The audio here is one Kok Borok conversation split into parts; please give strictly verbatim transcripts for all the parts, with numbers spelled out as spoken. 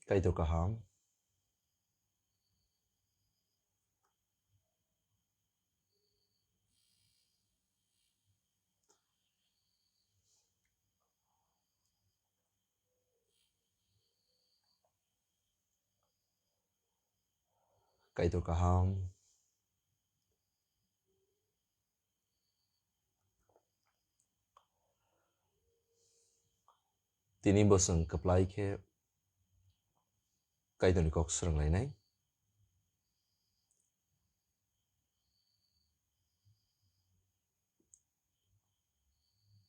Kaitor kaham. Kaitor kaham. Tini bo chwng kwplai khe Kaitorni kok swrwnglainai.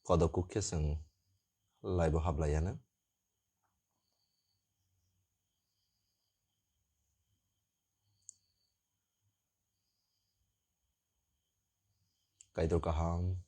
Kodok kuk khe chwng laibo hablaiya na. Kaitor kaham.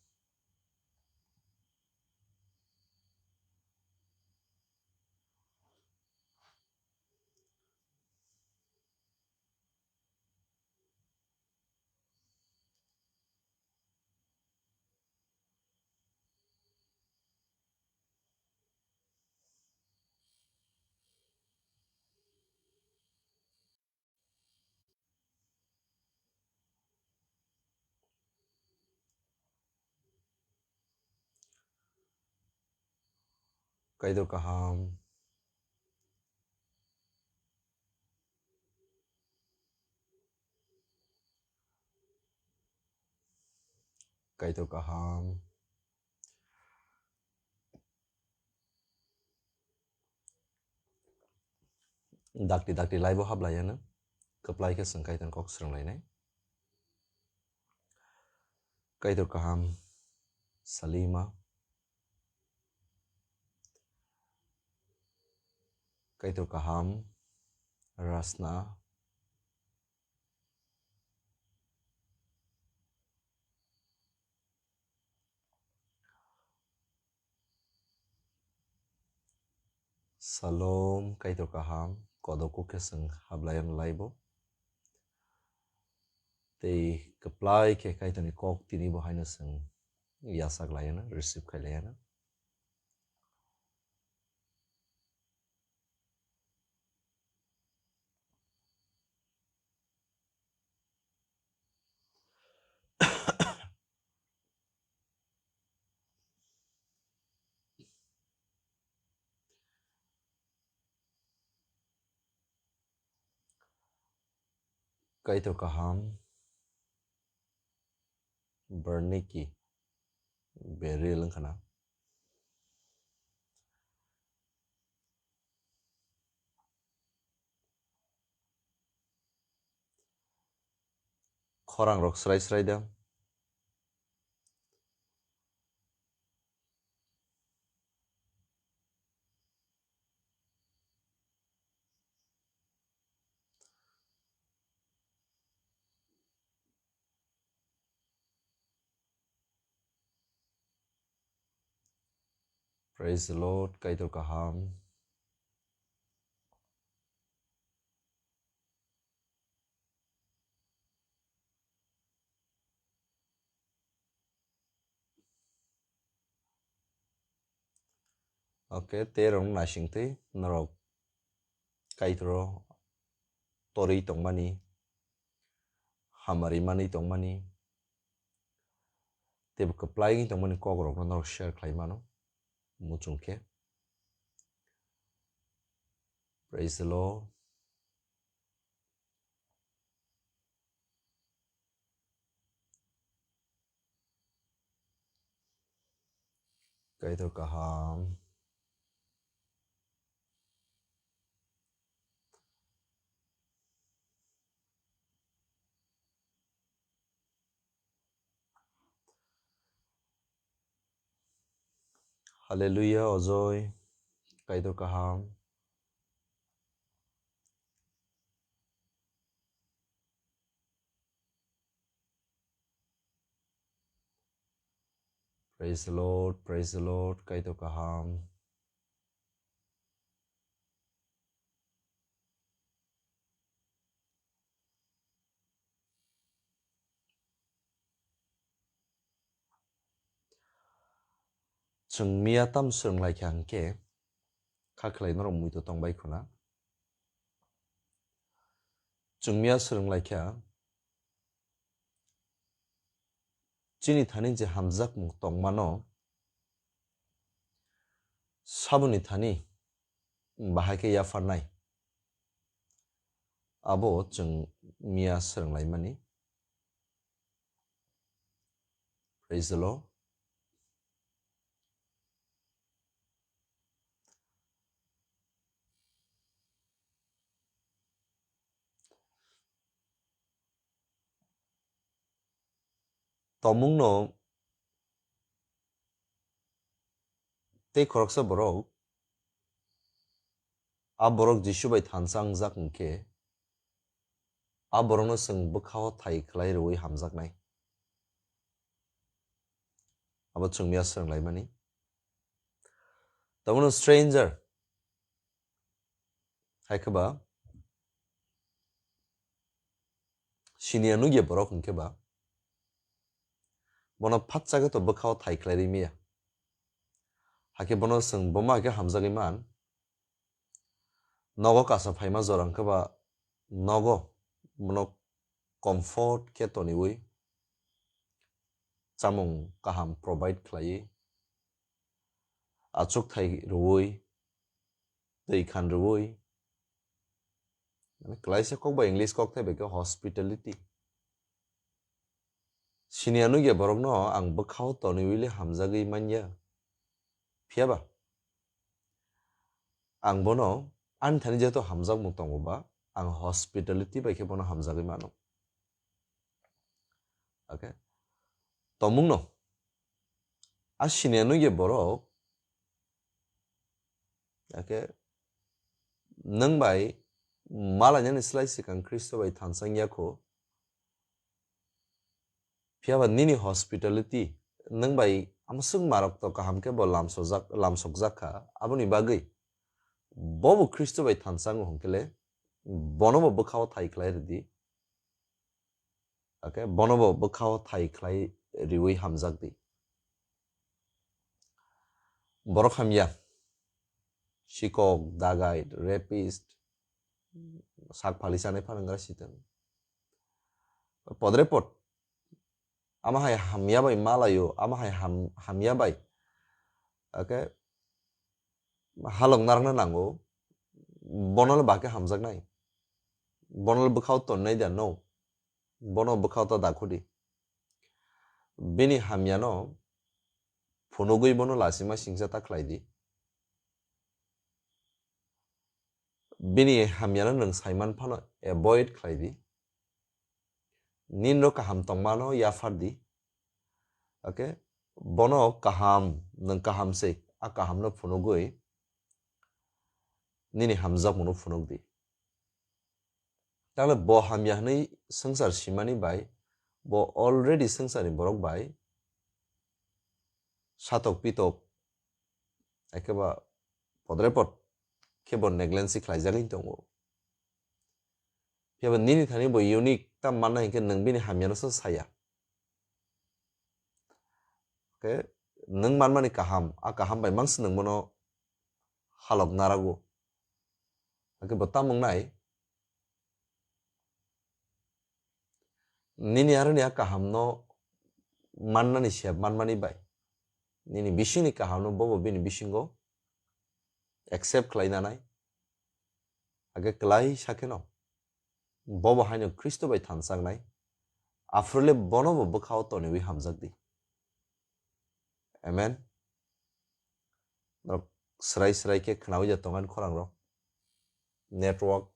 Kaitor kaham. Kaitor kaham. Dakti dakti laibo hablaiya na. Kwplai khe chwng Kaitor kok swrwnglainai. Kaitor kaham Salima. Kaitor kaham Rasna. Salom, Kaitor kaham, kodok kuk khe chwng hablaiya na laibo. Tei kwplai khe Kaitorni kok tini bo haino chwng yachak laiya na, receive khai laiya na. Kaitor kaham, Berniki, Beril wngkha na. Khorang rok srai srai da. Praise the Lord, Kaitor kaham. Okay, tei rok naisingtwi norok Kaitoro torwi tongmani, hamari manwi tongmani, teibo kwplai wngwi tongmani kokrokno norok share khlai mano muchung khe. Praise the Lord. Kaitor kaham. Hallelujah, Ojoi, Kaitor kaham. Praise the Lord, praise the Lord, Kaitor kaham. Chwng miya tam swrwng lai kha hwnkhe, kha khlai norok muitu tong bai khuna. Chwng miya swrwng lai kha, chini thani je hamjakmung tongmano, saboni thani bahai khe yapharnai. Abo chwng miya swrwng laimani. Praise the Lord. Tongmungno tei khoroksa borok, a borok Jisu bai thansa wngjak hwnkhe, a borokno chwng bwkhao thai khlai rwui hamjaknai. Abo chwng miya swrwng laimani. Tamo no stranger, hai khe ba siniya nugya borok hwnkhe ba, bono phatsa khe to bwkhao thai khlai ri miya. Hakhe bono chwng boma khe hamjagwi man. Nogo kasa phaima jora hwnkhe ba nogo bono comfort khe toniwi chamung kaham provide khlaiwi, achuk thai rwui, twi khan rwui, mane klaisa kok bai English kok thai bai khe hospitality. Siniya nugya borokno ang bwkhao toniwi le hamjagwi manya. Phiya ba ang bono ani thani jeto hamjakmung tongo ba, ang hospitality bai khe bono hamjagwi mano. Okay. Tongmungno a siniya nugya borok, okay, nwng bai malainani slai swkang Khristo bai thansa wngya kho. Phiya ba nini hospitality nwng bai amswk marok to kaham khe bo lamsojak, lamsokjak kha. Aboni bagwi bobo Khristo bai thansa wngo hwnkhe le bono bo bwkhao thai khlai rwdi. Okay, bono bo bwkhao thai khlai riwi hamjak di. Borok hamya, sikok, dagai, rapist, sak phali chanai phano wngkha sitwng. Podre pod, ama hai hamya bai malaio, ama hai ham-, hamya bai, okay, halok narwkna nango, bono le ba khe hamjaknai, bono le bwkhao tonnai da, no, bono bwkhao ta dakhudi. Bini hamyano phunugwi bono lachima singsa ta khlai di. Bini hamyano nwng saiman phano avoid khlai di. Ninro kaham tongmano yaphar di. Okay? Bono kaham, nwng kaham se, a kahamno phunugwi nini hamjakmano phunuk di. Tale bo hamya hwnwi swngchar simani bai, bo already swngcharni borok bai satok pitok, ekeba podre pod khe bo negligence khlaijagwi tongo. Phiya ba nini thani bo unique ta manna hinkhe nwng bini hamyano se saya. Khe nwng manmani kaham, a kaham bai mangsi nwng bono halok narago. Hakhe bo tamung nai, nini aroni a kahamno mannani sep manmani bai, nini bisingni kahamno bobo bini bisingo accept khlai nanai. Hakhe klai sakheno bobo haino Khristo bai thanchaknai, aphuru le bono bo bwkhao toniwi hamjak di. Amen. Norok srai srai khe khnawi ja tongani khorang rok. Network.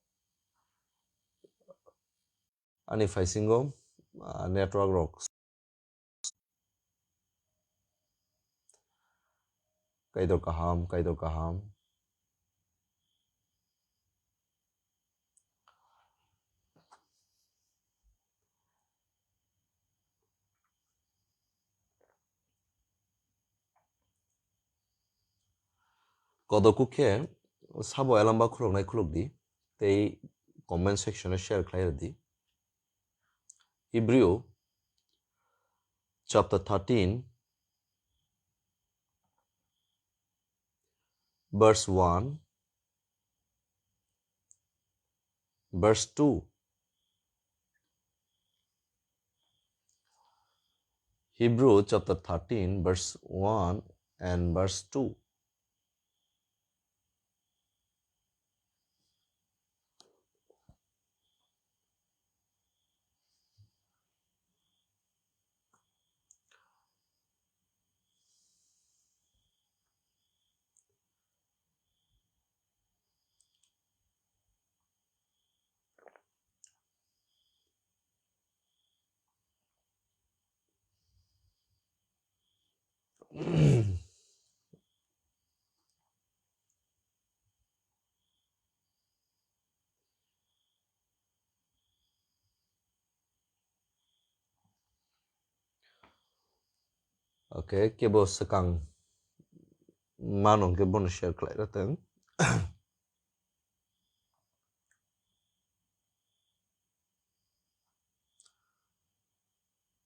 Ani phaisingo, ah, network rok. Kaitor kaham, Kaitor kaham. Kodoku khe sabo elamba khuloknai khulok di, tei comment section o share khlai rw di. Hebrew chapter thirteen, verse one, verse two, Hebrew chapter thirteen, verse one and verse two. Okay, kebo swkang mano hwnkhe bono share khlai rwthwng.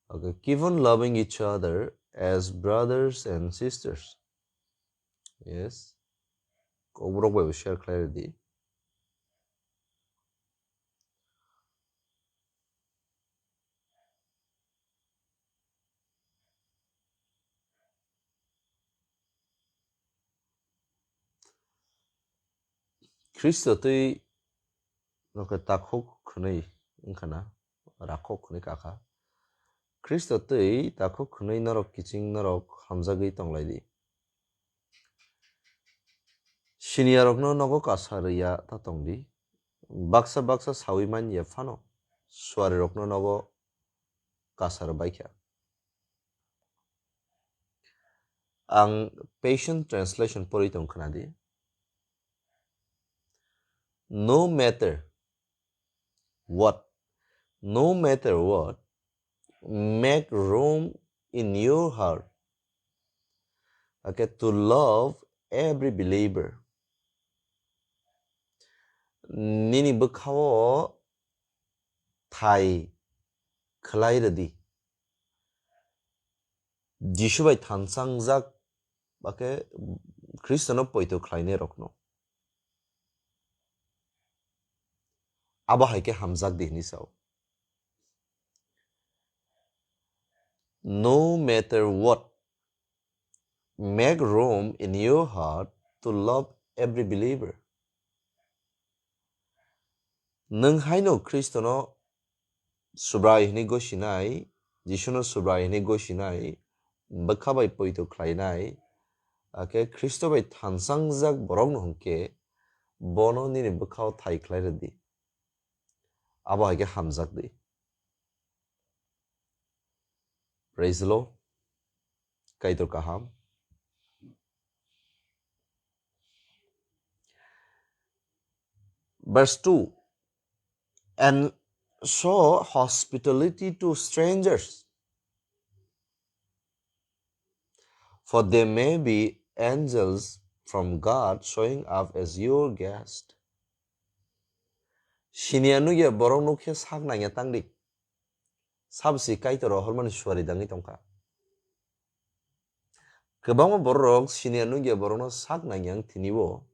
Okay, keep on loving each other as brothers and sisters. Yes. Kokborok bai bo share khlai rwdi. Khristo twi no khe takhuk khwnwi wngkha na, rakhok hwnwi kakha. Khristo twi takhuk hwnwi norok kiching norok hamjagwi tonglaidi. Siniyarokno nogo kasa rwya ta tongdi. Baksa baksa sawi man ya phano suarirokno nogo kasa rwbaikha. Ang Passion Translation porwi tong khwnadi. No matter what, no matter what, make room in your heart, okay, to love every believer. Nini bwkhao thai khlai rwdi. Jisu bai thansangjak, ba khe Khristono poito khlainai rokno. Abo hai khe hamjak di hwnwi sao. No matter what, make room in your heart to love every believer. Nwng haino Khristono Subrai hwnwi gosinai, Jisuno Subrai hwnwi gosinai, bwkha bai poito khlainai, akhe Khristo bai thansangjak borokno hwnkhe bono nini bwkhao thai khlai rwdi. Abo hai khe hamjak di. Praise the Lord. Kaitor kaham. Verse two, and show hospitality to strangers, for they may be angels from God showing up as your guest. Siniya nugya borok nukhe sak nangya tangdi. Sabsi Kaitor rohormani suari dangwi tongkha. Kwbangma bororok siniya nugya borokno sak nangyang tinibo,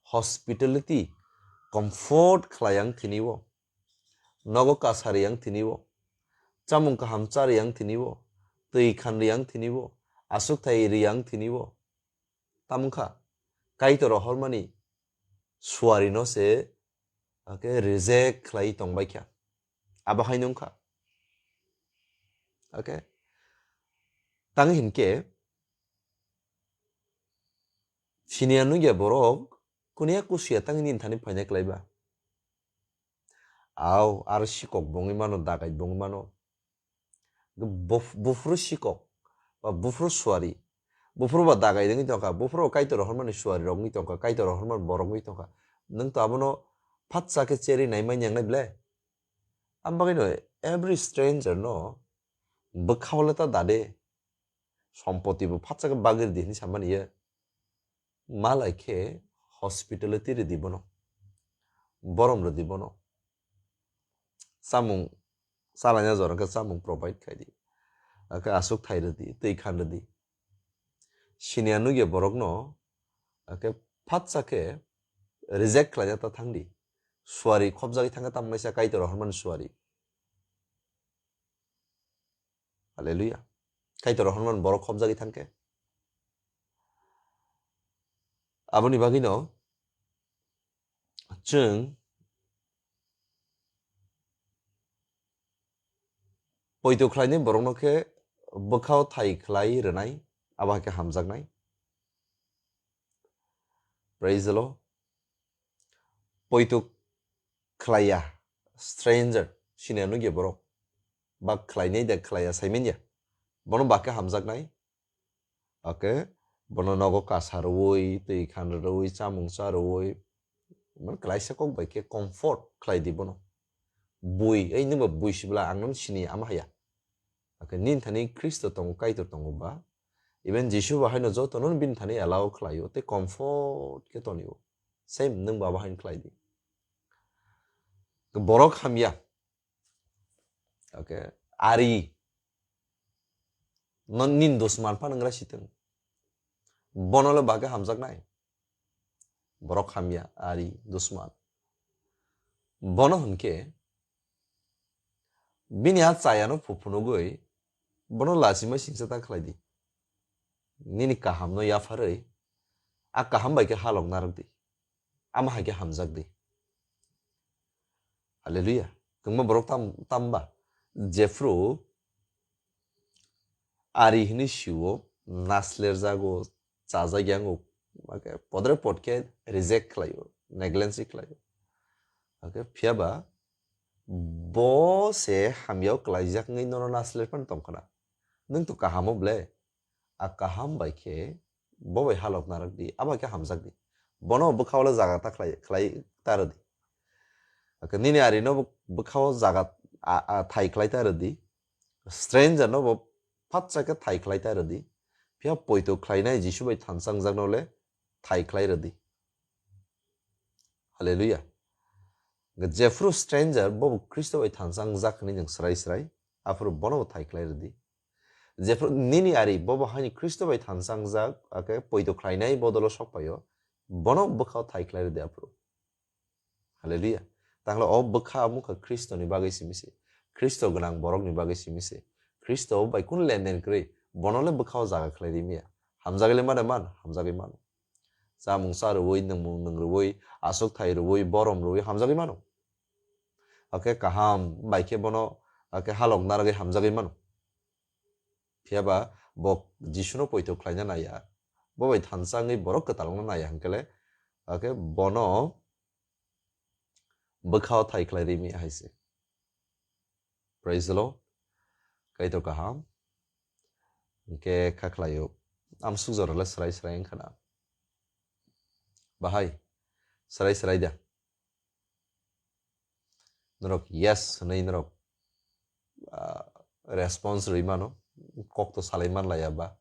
hospitality, comfort khwlayang tinibo, nogo kasariyang tinibo, chamung kaham chariyang tinibo, twi khanriyang tinibo, aswkthai riyang tinibo. Tamungkha Kaitor rohormani suarino se, okay, reject khlai tongbaikha. Abo haino wngkha. Okay. Tang hinkhe siniya nugya borok kuniya kusiya tang nini thani phaina klaiba. Au, ar sikok bongwi mano, dagai bongwi mano. Buf-, buphuru sikok, ba buphuru suari, buphuru ba dagai wngwi tongkha, buphuru Kaitor rohormani suari rok wngwi tongkha, Kaitor rohormani borok wngwi tongkha. Nwng to abono phatsa khe cherwi naimani nangnai ble? Am bagwino every stranger no bwkhao le ta dade, sompoti bo phatsa khe bagwi rwdi hwnwi samani ye. Malai khe hospitality rwdi bono, borom rwdi bono. Chamung chalaina jora khe chamung provide khaidi. Akhe aswk thai rwdi, twi khan rwdi. Siniya nugya borokno, akhe phatsa khe reject khlaina ta thangdi. Suari khopjagwi thangkha, tamo kaisa Kaitor rohormani suari. Hallelujah. Kaitor rohormani borok khopjagwi thangkhe. Aboni bagwino chwng poito khlainai borokno khe bwkhao thai khlai rwnai, abo hai khe hamjaknai. Praise the Lord. Poito khlaiya, stranger, sini nukya borok. Ba khlainai de khlaiya saimanya. Bono ba khe hamjaknai. Okay, bono nogo kasa rwui, twi khan rwui, chamung cha rwui, man klaisa kok bai khe comfort khlai di bono. Bui, ei nwng ba bui sibla ang nang sini ama haya. Okay, nini thani Khristo tongo, Kaitor tongo ba, even Jisu ba haino joto no bini thani allow khlaio, tei comfort khe tonio. Same nwng ba haino khlai di. Borok hamya. Okay, ari no nin dusman phan wngrai sitwng. Bono le ba khe hamjaknai. Borok hamya, ari, dusman. Bono hwnkhe bini a chayano phu phunugwi bono lachima singsa ta khlai di. Nini kahamno yapharwi a kaham bai khe halok narwk di. Ama hai khe hamjak di. Hallelujah. Kwbangma borok tam, tamba. Jephru ari hinwi sio, naslerjago, chajak yango, hake podre pod khe reject khlaio, negligence khlaio. Hake phiyaba bo se hamyao klaijak wngwi nono nasler phano tongkhna. Nwng to kahamo ble? A kaham bai khe bo bai halok narwk di, abo hai khe hamjak di. Bono bwkhao le jaga ta khlai, khlai ta rw di. Hake nini ari no bw-, bwkhao jaga a, a thai khlai ta rw di. Stranger no bo phatsa khe thai khlai ta rw di. Phiya poito khlainai Jisu bai thansa wngjak no le thai khlai rw di. Hallelujah. Jephru stranger bo bo Khristo bai thansa wngjak hwnwi nwng srai srai, aphuru bono bo thai khlai rw di. Jephru nini ari bo bo haini Khristo bai thansa wngjak, ake poito khlainai bodolo sok paio, bono bwkhao thai khlai rw di aphuru. Hallelujah. Tanglo o bwkha mukha Khristo ni bagwi simi se. Khristo gwnang borok ni bagwi simi se. Khristo bai kun lenden kwrwi, bono le bwkhao jaga khlai ri miya. Hamjagwi le mano man, hamjagwi mano. Chamung cha rwui, nwngmung nwng rwui, aswk thai rwui, borom rwui, hamjagwi mano. Hake kaham bai khe bono, hake halok narwgwi hamjagwi mano. Phiyaba bo Jisuno poito khlaina naiya, bo bai thansa wngwi borok kwtal wngna naiya hwnkhe le, hake bono bwkhao thai khlai rimi hai se. Praise the Lord. Kaitor kaham. Hwnkhe kha khlaio. Amsuk jora le srai srai wngkha na. Bahai. Srai srai da. Norok yes hwnwi norok, ah, response rwi mano. Kok to salai man laya ba.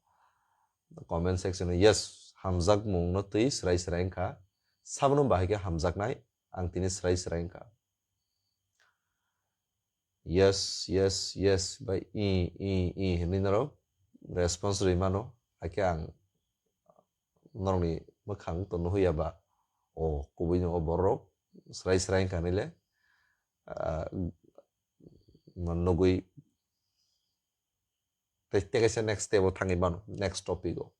Comment section o yes, hamjakmung no twi srai srai wngkha. Sabono bahai khe hamjaknai, ang tini srai srai wngkha. Yes, yes, yes, bai i, i, i hwnwi norok response rwi mano. Hakhe ang norokni mwkhang to nuhuya ba, o kubui no o borok srai srai wngkha hinwi le, ah, nugui tei, tei kaisa next step o thangwi mano, next topic o.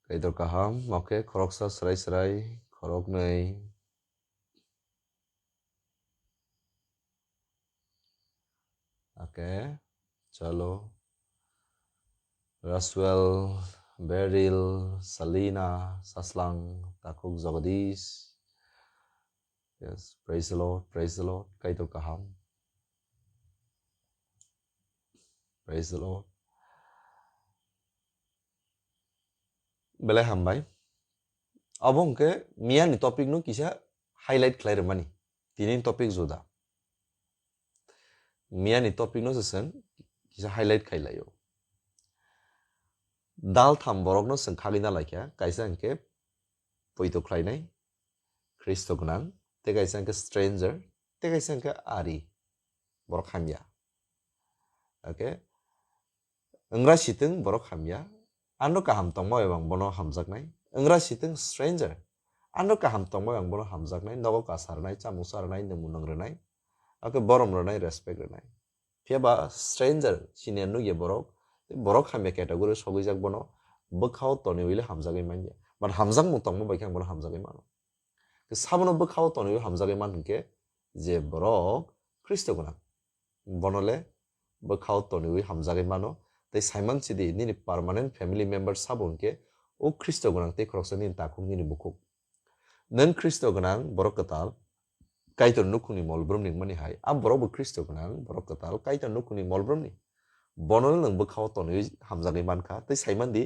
Kaitor kaham, okay, khoroksa srai srai, khoroknwi. Okay, chalo. Raswell, Beryl, Salina, Saslang, Takhuk, Jagadish. Yes, praise the Lord, praise the Lord. Kaitor kaham. Praise the Lord. Belai hambai. Abo hwnkhe miyani topic no kisa highlight khlai rwmani. Tini topic juda. Miyani topic no se chwng kisa highlight khai laio. Dal tham borok no chwng khagwi na laikha, kaisa hwnkhe poito khlainai, Khristo gwnang, tei kaisa hwnkhe stranger, tei kaisa hwnkhe ari, borok hamya. Okay? Wngra sitwng borok hamya, ano kaham tongma bai ang bono hamjaknai. Wngra sitwng stranger, ano kaham tongma bai ang bono hamjaknai, nogo kasa rwnai, chamung cha rwnai, nwngmung nwng rwnai, okay, borom rwnai, respect rwnai. Phiya ba stranger siniya nukya borok, tei borok hamya category o sogwijak bono bwkhao toniwi le hamjagwi manya. But hamjakmung tongma bai khe ang bono hamjagwi mano. Khe sabono bwkhao toniwi hamjagwi man hwnkhe je borok Khristo gwnang. Bono le bwkhao toniwi hamjagwi mano. Tei saiman sidi nini permanent family member sabo hwnkhe o Khristo gwnang tei khoroksa nini takhuk nini bukhuk. Nwng Khristo gwnang borok kwtal Kaitor nukhungni molbrumni wngmani hai, a borokbo Khristo gwnang borok kwtal Kaitor nukhungni molbrumni. Bono nwng bwkhao toniwi hamjagwi mankha tei saiman di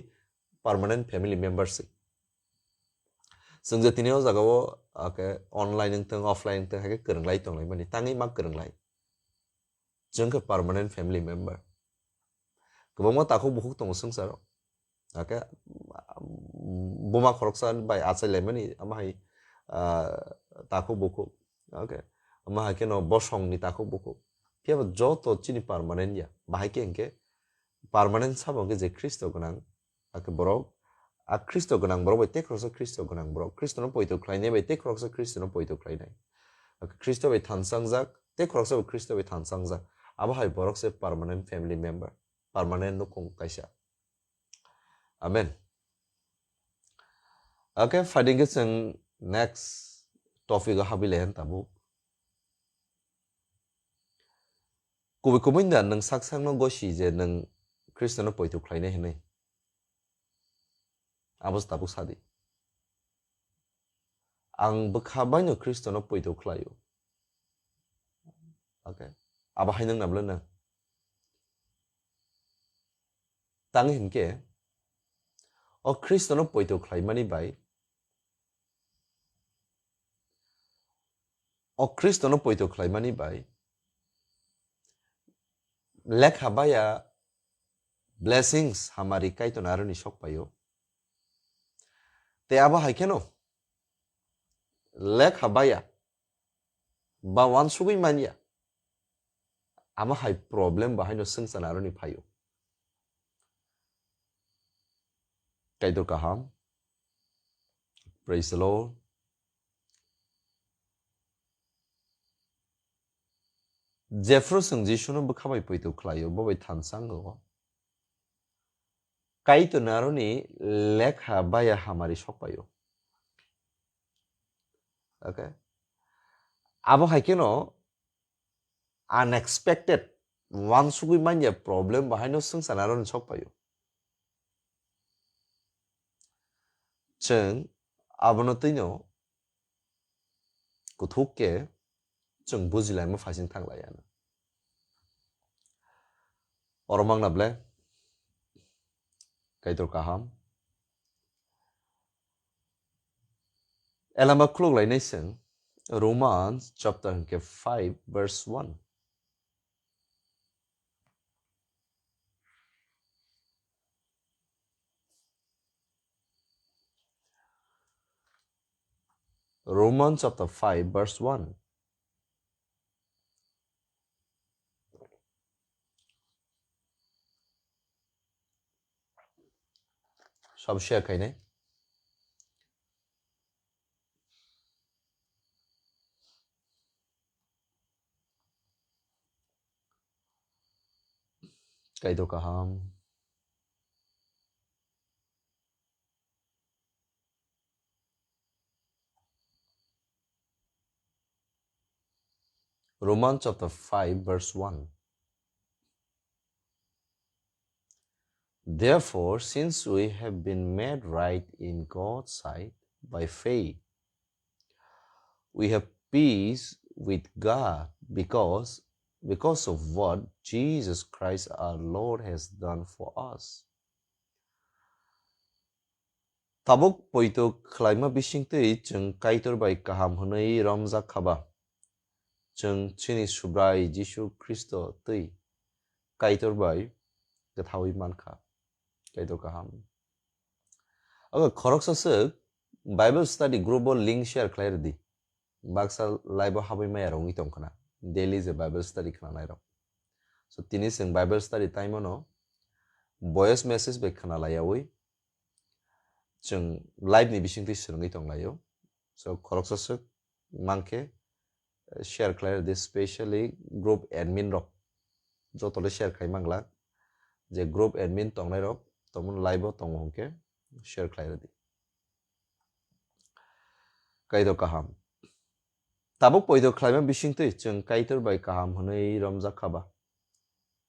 permanent family member se. Chwng je tini o jagao, ake online wngthung, offline wngthung, hai khe kwrwnglai tonglaimani, tangwi ma kwrwnglai. Chwng khe permanent family member. Kwbangma takhuk bukhuk tongo swngcharo. Ake, buma khoroksa bai achai laimani, ama hai, ah, takhuk bukhuk. Ake, ama hai kheno bosongni takhuk bukhuk. Phiya bo joto chini permanent ya. Bahai khe hwnkhe permanent sabo hwnkhe je Khristo gwnang, ake borok, a Khristo gwnang borok bai tei khoroksa Khristo gwnang borok, Khristono poito khlainai bai tei khoroksa Khristono poito khlainai. Ake Khristo bai thansangjak, tei khoroksa bo Khristo bai thansangjak. Abo hai borok se permanent family member, permanent nukhung kaisa. Amen. Ake phaidi khe chwng next topic o habwi lai tabuk. Kubui kubui da nwng sak sakno gosi je nwng Khristono poito khlainai hwnwi. Abo se tabuk sadi. Ang bwkha baino Khristono poito khlaio. Okay. Abo hai nwng nabla nwng. Tang hinkhe, o Khristono poito khlaimani bai, o Khristono poito khlaimani bai, lekha baya blessings hamari Kaitor aroni sok paio. Tei abo hai kheno lekha baya ba wansugwi manya. Amo hai problem bahaino swngchar aroni phaio. Kaitor kaham. Praise the Lord. Jephru chwng Jisuno bwkha bai poito khlaio, bo bai thansango. Kaitor aroni lekha baya hamari sok paio. Okay. Abo hai kheno unexpected, wansugwi manya problem bahaino swngchar aroni sok paio. Chwng abono twino kuthuk khe chwng bujilaima phaising thanglaiya. Oro mangna ble Kaitor kaham. Elama khuluk lainai chwng Romans chapter hwnkhe five verse one. Romans chapter five verse one. Sab share khainai. Kaitor kaham. Romans chapter five verse one. Therefore, since we have been made right in God's sight by faith, we have peace with God because, because of what Jesus Christ our Lord has done for us. Tabuk poito khlaima bisingtwi chwng Kaitor bai kaham hwnwi romjak kha ba, chwng chini Subrai Jisu Khristo twi Kaitor bai kwthaui man kha. Kaitor kaham. Oke, khoroksa swk Bible study group o link share khlai rwdi. Baksa live o habwi maya rwngwi tong khna. Daily je Bible study khnanai rok. So tini chwng Bible study time o no voice message bai khna laiyaui chwng live ni bisingtwi swrwngwi tong laio. So khoroksa swk mankhe, eh, share khlai rwdi, specially group admin rok. joto le share khai manglak. Je group admin tongnai rok, tomon live o tongo hwnkhe share khlai rwdi. Kaitor kaham. Tabuk poito khlaima bisingtwi chwng Kaitor bai kaham hwnwi romjak kha ba?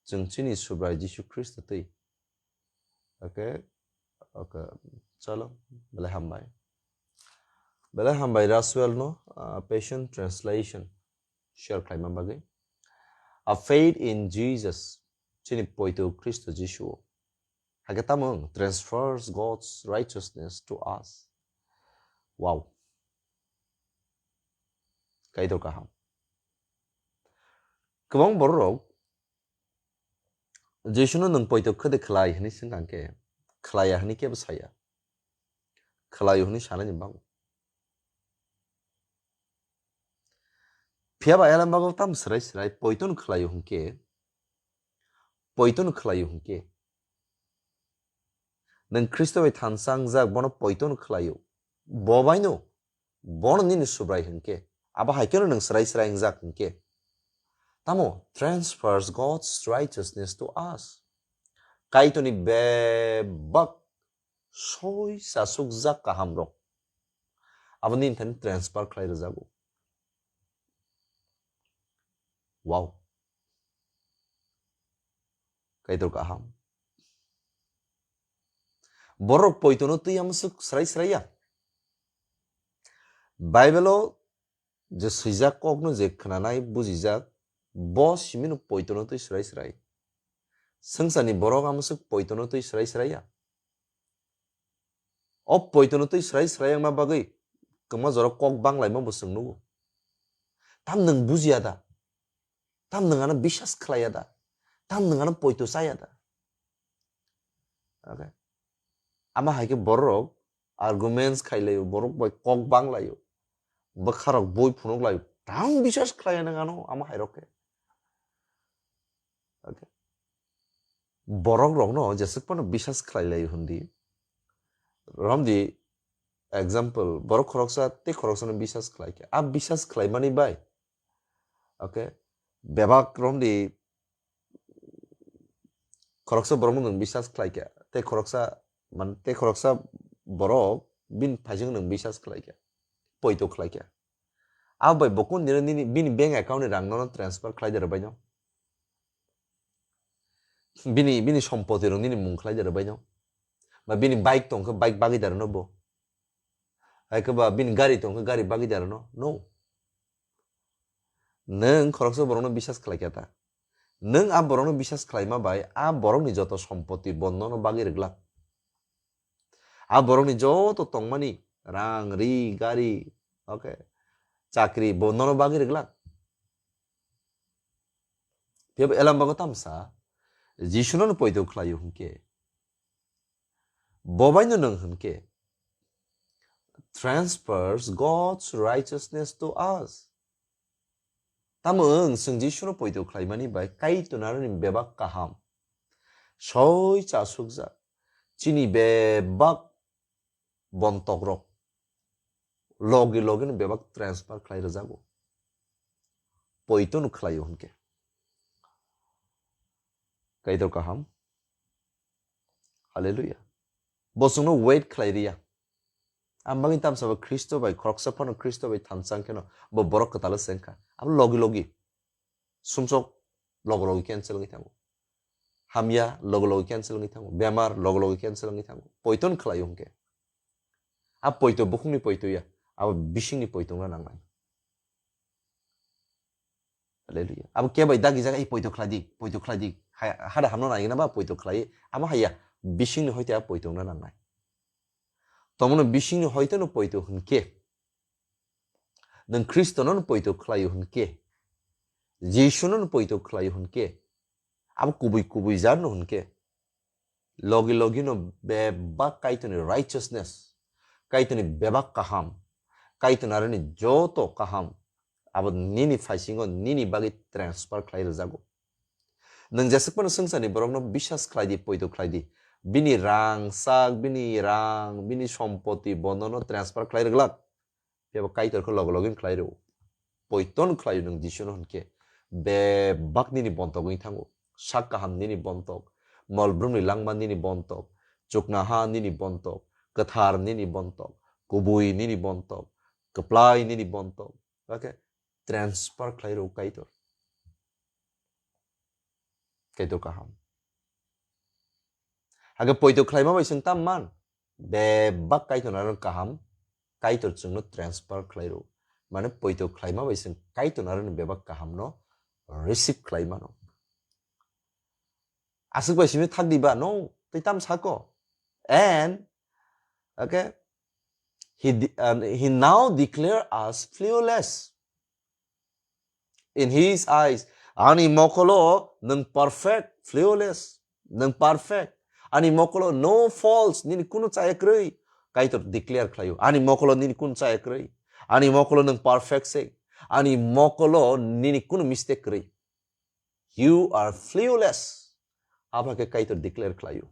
Chwng chini Subrai Jisu Khristo twi. Okay? Okay. Chalo. Belai hambai. Belai hambai Raswell no, ah, Passion Translation share khlaima bagwi. A faith in Jesus. Chini poito Khristo Jisu o. Hakhe tamo wng, transfers God's righteousness to us. Wow. Kaitor kaham. Kwbang bororok Jisuno nwng poito khwde khlai hwnwi swngkha hwnkhe, khlaiya hwnwi kebo saya. Khlaio hwnwi sanani bango. Phiya ba elem bago tam swrai swrai poitono khlaio hwnkhe, poitono khlaio hwnkhe. Nwng Khristo bai thansa wngjak, bono poitono khlaio. Bo baino, bono nini Subrai hwnkhe. Abo hai kheno nwng swrai swrai wngjak hwnkhe. Tamo transfers God's righteousness to us. Kaitorni bebak soi chasukjak kahamrok abo nini thani transfer khlai rwjago. Wow. Kaitor kaham. Borok poitono twi amswk swrai swrai ya. Bible o je swijak kokno je khwnanai bujijak, bo simino poitono twi swrai swrai. Swngcharni borok amswk poitono twi swrai swrai ya. O poitono twi swrai swrai wngma bagwi kwma jora kok banglaima bo chwng nugo. Tam nwng bujiya da? Tam nwng ano bisas khlaiya da? Tam nwng ano poito chaya da? Okay. Ama hai khe borok arguments khailaio, borok bai kok banglaio. Bwkharok boi phunuk laio. Tam bisas khlaiya nwng ano ama hai rok khe. Okay. Borok rokno jeswk phano bisas khlai laio hwndi. Romdi example, borok khoroksa tei khoroksano bisas khlai khe. A bisas khlaimani bai. Okay. Bebak romdi khoroksa borokno nwng bisas khlai khe. Tei khoroksa, man, tei khoroksa borok bini phaising nwng bisas khlai khe. Poito khlai khe. Abo bai bo kundino nini, bini bank account ni rang nono transfer khlai de rwbaino. Bini, bini sompoti rok nini mung khlai de rwbaino. Ba bini bike tong khe bike bagwi de rwno bo. Hai khe ba bini gari tong khe gari bagwi de rwno. No. Nwng khoroksa borokno bisas khlai khe ta. Nwng a borokno bisas khlaima bai a borokni joto sompoti bo nono bagwi rwglak. A borokni joto tongmani rang, ri, gari, okay, chakri bo nono bagwi rwglak. Phiya bo elam bago tamsa Jisuno no poito khlaio hwnkhe, bo baino nwng hwnkhe transfers God's righteousness to us. Tamo wng chwng Jisuno poito khlaimani bai Kaitor narwkni bebak kaham soi chasukjak chini bebak bontokrok logi logi no bebak transfer khlai rwjago. Poito no khlaio hwnkhe. Kaitor kaham. Hallelujah. Bo chwngno wait khlai riya. Ang bagwi tamsa bo Khristo bai, khoroksa phano Khristo bai thansa wngkheno bo borok kwtalo se wngkha. Abo logi logi sumsok logi logi cancel wngwi thango. Hamya logi logi cancel wngwi thango. Bemar logi logi cancel wngwi thango. Poito no khlaio hwnkhe. A poito bukhukni poito ya, abo bisingni poito wngna nangnai. Hallelujah. Abo kebai dagi jaga, "Ei, poito khlai di, poito khlai di." Hai, hada hamno nai gana ba poito khlai, amo haiya, bisingni hoite a poito wngna nangnai. Tomono bisingni hoite no poito hwnkhe, nwng Khristono no poito khlaio hwnkhe, Jisuno no poito khlaio hwnkhe, abo kubui kubui jar no hwnkhe, logi logi no bebak Kaitorni righteousness, Kaitorni bebak kaham, Kaitorni aroni joto kaham, abo nini phaisingo nini bagwi transfer khlai rwjago. Nwng jeswk phano swngcharni borokno bisas khlai di, poito khlai di. Bini rang sak, bini rang, bini sompoti bonono transfer khlai rwglak. Phiya bo Kaitor khe logo logi khlai rw. Poito no khlai nwng Jisuno hwnkhe bebak nini bontok wngwi thango. sak kaham nini bontok, mol brumni langma nini bontok, chuknaha nini bontok, kwthar nini bontok, kubui nini bontok, kwplai nini bontok. Okay? Transfer khlai rw Kaitor. Kaitor kaham. Hake poito khlaima bai chwng tam man? Bebak Kaitor aro kaham, Kaitor chwngno transfer khlai rw. Mane poito khlaima bai chwng Kaitor aro bebak kaham no receive khlai mano. Aswk bai simi thak diba? No, tei tam sako. And, okay, he, de- uh, he now declare us flawless. In his eyes, ani mokolo nwng perfect, flawless, nwng perfect. Ani mokolo no faults, nini kunu chaya kwrwi. Kaitor declare khlaio, ani mokolo nini kunu chaya kwrwi. Ani mokolo nwng perfect se. Ani mokolo nini kunu mistake kwrwi. You are flawless. Abo khe Kaitor declare khlaio.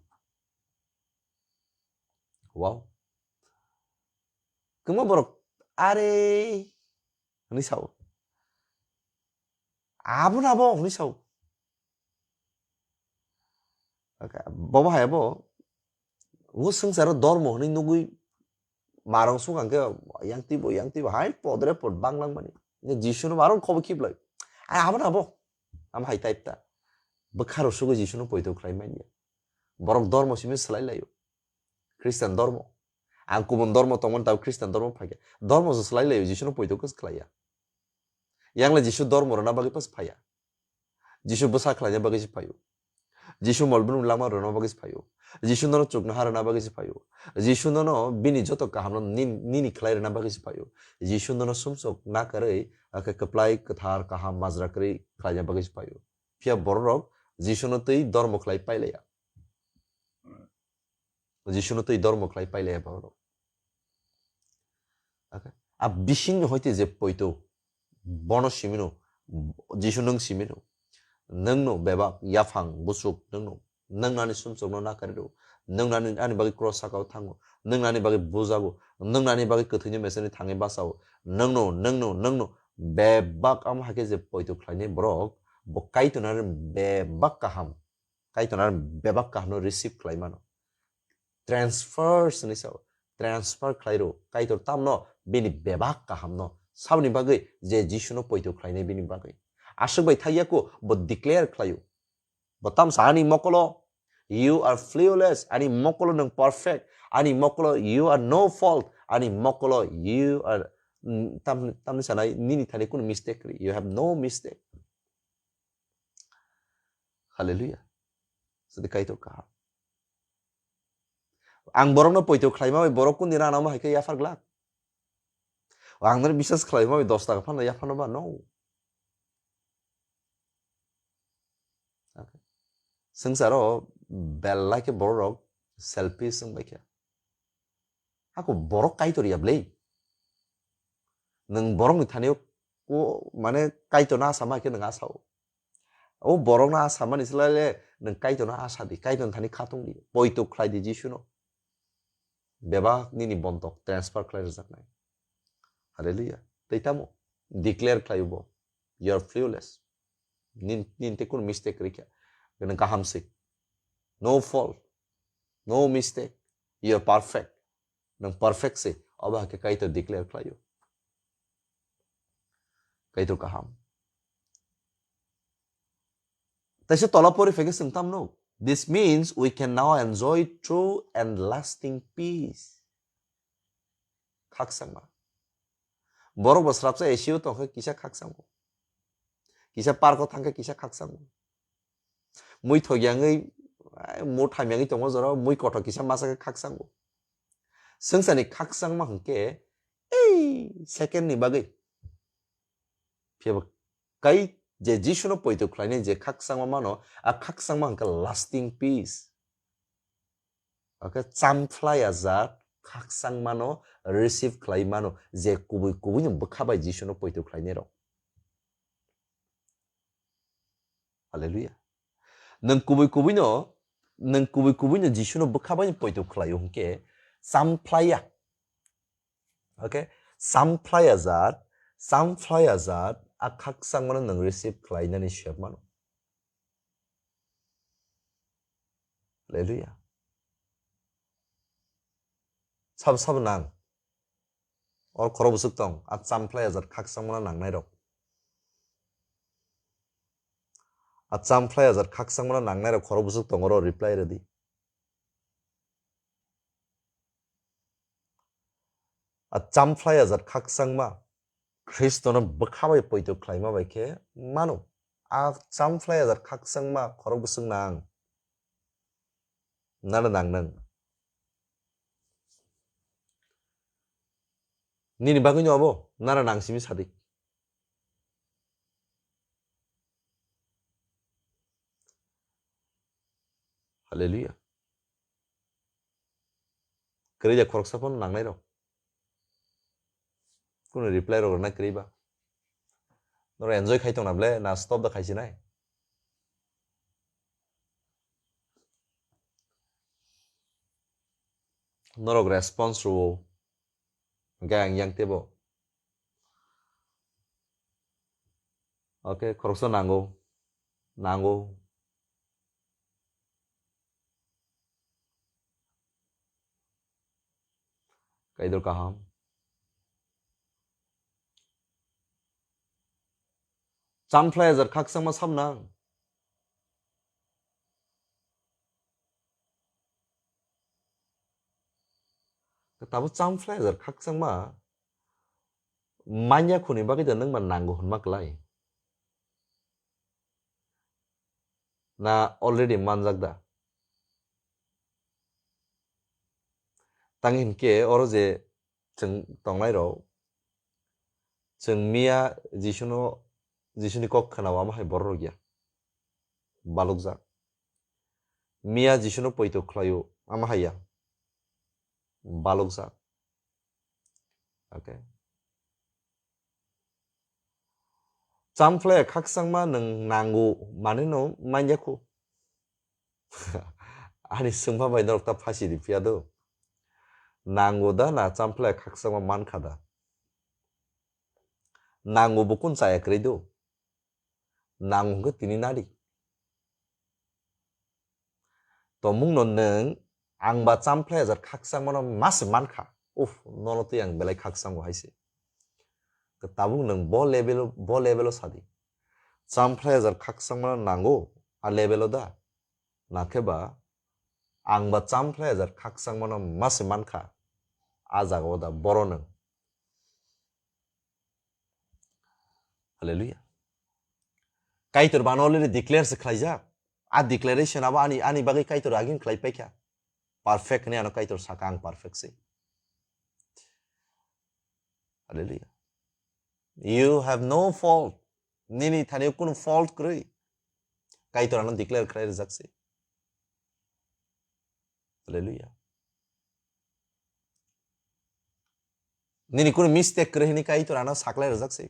Wow. Kwma borok, "Are," hwnwi sao. "Abo na bo," hwnwi sao. Okay, bobo hai abo, o swngcharo dormo hwnwi nugwi marong sukang khe yang twibo, yang twibo, hai podre pod banglang mani. Jisu no marong khobo khiblai. Ai abo na bo. Am hai type ta. Bwkharo sugwi Jisu no poito khlai manya. Borok dormo simi swlai laio. Christian dormo. Ang kubun dormo tongmani tabo Christian dormo phaikha. Dormo se swlai laio, Jisu no poito khe khlaiya. Yang le Jisu dormo rwna bagwi pas phaiya. Jisu bwsa khlaina bagwi se phaio. Jisu molbrum lama rwna bagwi se phaio. Jisu nono chuknoha rwna bagwi se phaio. Jisu nono bini joto kahamno nin-, nini khlai rwna bagwi se phaio. Jisu nono sumsok nakarwi, akhe kwplai kwthar kaham majra kwrwi khlaina bagwi se phaio. Phiya bororok Jisu no twi dormo khlai pailaiya. Jisu no twi dormo khlai pailaiya bororok. Okay. A bising hoite je poito, bono simino, Jisu nwng simino. Nwngno bebak, yaphang, busuk, nwngno. Nwng nani sumsokno nakari rw. Nwng nani, ani bagwi cross sakao thango. Nwng nani bagwi bujago. Nwng nani bagwi kwthwini meseni thangwi basao. Nwngno, nwngno, nwngno. Bebak amo hakhe je poito khlainai borok, bo Kaitor nani bebak kaham. Kaitor nani bebak kahamno receive khlai mano. Transfer hwnwi sao. Transfer khlai rw. Kaitor tamno bini bebak kahamno. Saboni bagwi je Jisu no poito khlainai bini bagwi. Aswk bai thakya ko bo declare khlaio. Bo tamsa ani mokolo, "You are flawless." Ani mokolo nwng perfect. Ani mokolo, "You are no fault." Ani mokolo, "You are," mm, tam, tamni sanai nini thani kunu mistake kwrwi. You have no mistake. Hallelujah. Sadi Kaitor kaham. Ang borokno poito khlaima bai borok kuni rana omo hai khe yaphar glak. Ang nani biswas khlaima bai dos taka phano yaphano ba no. Swngcharo belai khe borok selfish wng bai khe. Ako borok Kaitor ya bwlei. Nwng borokni thani o ko, mane Kaitor na sama khe nwng asao. O borok na samani slai le nwng Kaitor no asa di, Kaitor ni thani khatung di, poito khlai di Jisu no. Bebak nini bontok transfer khlai rwjaknai. Hallelujah. Tei tamo declare khlai bo, "You are flawless." Nin, nin te kun mistake rikha. Nwng kaham se. No fault. No mistake. You are perfect. Nwng perfect se. Obo hakhe Kaitor declare khlaio. Kaitor kaham. Taisa tola pori phege swng tamno. This means we can now enjoy true and lasting peace. Khakchangma. Borok bo srapsa A C o tongkhe kisa khakchango. Kisa park o thangkhe kisa khakchango. Mui thogyangwi, ai, mo thamyangwi tongo jora, mui kothok kisa masa khe khakchango. Swngcharni khakchangma hwnkhe, ei, second ni bagwi. Phiya bo kai je Jisu no poito khlainai je khakchangma mano, a khakchangma hwnkhe lasting peace. Hwnkhe champhlai ajak khakchangma no receive khlai mano je kubui kubui ni bwkha bai Jisu no poito khlainai rok. Hallelujah. Nwng kubui kubui no, nwng kubui kubui no Jisu no bwkha bai poito khlaio hwnkhe champhlaiya. Okay? Champhlai ajat, champhlai ajat, a khakchangma no nwng receive khlainani sep mano. Hallelujah. Sabo sabo nang. Or khorok bwswk tong, a cham phlai ajat khakchangmano nangnai rok. A cham phlai ajat khakchangmano nangnai rok khorok bwswk tong, oro reply rwdi. A cham phlai ajat khakchangma Khristono bwkha bai poito khlaima bai khe mano. A cham phlai ajat khakchangma khorok bwswk nang. Nana nang nang. Nini bagwi no abo, nana nang simi sadi. Hallelujah. Kwrwi da khoroksa phano nangnai rok. Kuno reply rok rwna kwrwi ba. Norok enjoy khai tongna ble, na stop da khai sinai. Norok response rwo. Hwnkhe ang yang tebo. Okay, khoroksa nango. Nango. Kaitor kaham. Cham phlai ajat khakchangma sab nang. Tabuk cham phlai ajat khakchangma manya khuni bagwi da nang ma nango hwnma klai. Na already manjak da? Tang hinkhe oro je chwng tongnai rok, chwng miya Jisuno, Jisuni kok khwnao amo hai borok rok ya. Balukjak. Miya Jisuno poito khlaio amo hai ya. Balukjak. Okay. Cham phlai khakchangma nwng nango manwi no manya khu. Ani swngma bai norok ta phasi di phiya do. Nango da na cham phlai khakchangma mankha da? Nango bo kun chaya kwrwi do. Nango hwnkhe tini nadi. Tongmungno nwng ang ba cham phlai ajat khakchangmano ma se mankha. Uff, nono twi ang belai khakchango hai se. Tabuk nwng bo level o, bo level o sadi. Cham phlai ajat khakchangmano nango a level o da? Nakhe ba ang ba cham phlai ajat khakchangmano ma se mankha. A jaga o da boro nwng. Hallelujah. Kaitor bano already declare se khlaijak. A declaration abo ani, ani bagwi Kaitor agin khlai paikha. Perfect hwnwi ano Kaitor saka, "Ang perfect se." Hallelujah. You have no fault. Nini thani kunu fault kwrwi. Kaitor ano declare khlai rijak se. Hallelujah. Nini kunu mistake kwrwi hwnwi Kaitor ano saklai rijak se.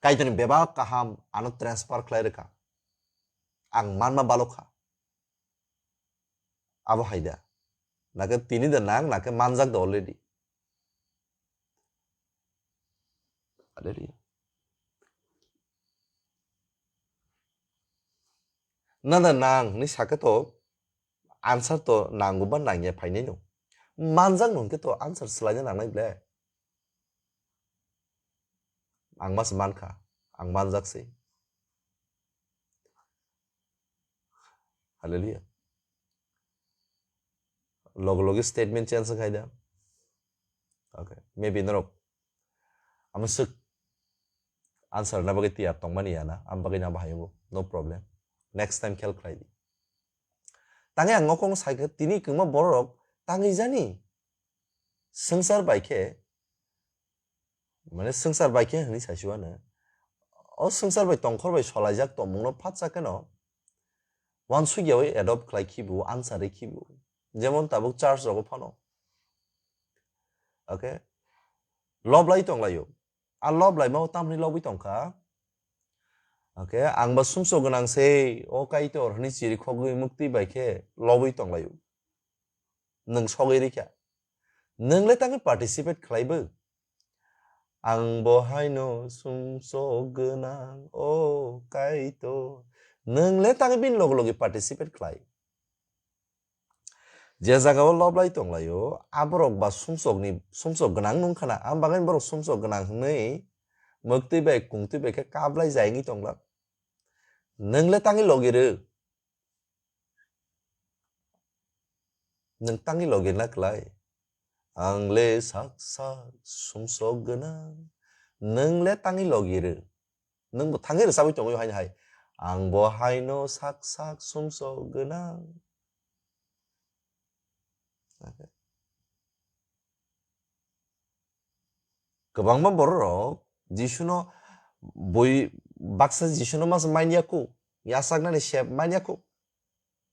Kaitorni bebak kaham ano transfer khlai rwkha. Ang manma balokha. Abo hai da. Nakhe tini da nang, nakhe manjak da already. Hallelujah. Nada nang hwnwi sakhe to answer to nango ba nangya phainai no. Manjak no hwnkhe to answer swlaina nangnai ble. Ang mas mankha, ang manjak se. Hallelujah. Logo logi statement change khai da. Okay, maybe norok amo swk answer na bagwi tiyar tongmani ya na, am bagwi na bahai bo, no problem. Next time khel khlai di. Tangwi ang ngokong sai khe tini kwma borok tangwi jani swngchar bai khe, mane swngchar bai khe hwnwi saisio ano. O swngchar bai tongkhor bai solaijak tongmungno phatsa kheno uansukyaui adopt khlai khibu, answer ri khibu. Jemon tabuk church rogo phano. Okay? Lob lai tonglaio. A lob laima o tamni lobwi tongkha. Okay? Ang ba sumsok gwnang sei, o Kaitor hwnwi chiri khogwi muktwi bai khe lobwi tonglaio. Nwng sogwi rikha. Nwng le tangwi participate khlai bo? Ang bo haino sumsok gwnang, o Kaitor, Nwng le tangwi bini loge loge participate khlai. Je jaga o lob lai tong lai o, a borok ba sumsok ni, sumsok gwnang nung khana, am bagwi borok sumsok gwnang hwnwi mwktwi bai kungtwi bai khe kap lai jai wngwi tong lak. Nwng le tangwi logi rw. Nwng tangwi logi na klai. Ang le sak sak sumsok gwnang. Nwng le tangwi logi rw. Nwng bo thangwi rwchabwi tongwi haino hai. Ang bo haino sak sak sumsok gwnang. Kwbangma bororok Jisuno bui baksa Jisuno mas manya ku, yasaknani sep manya ku.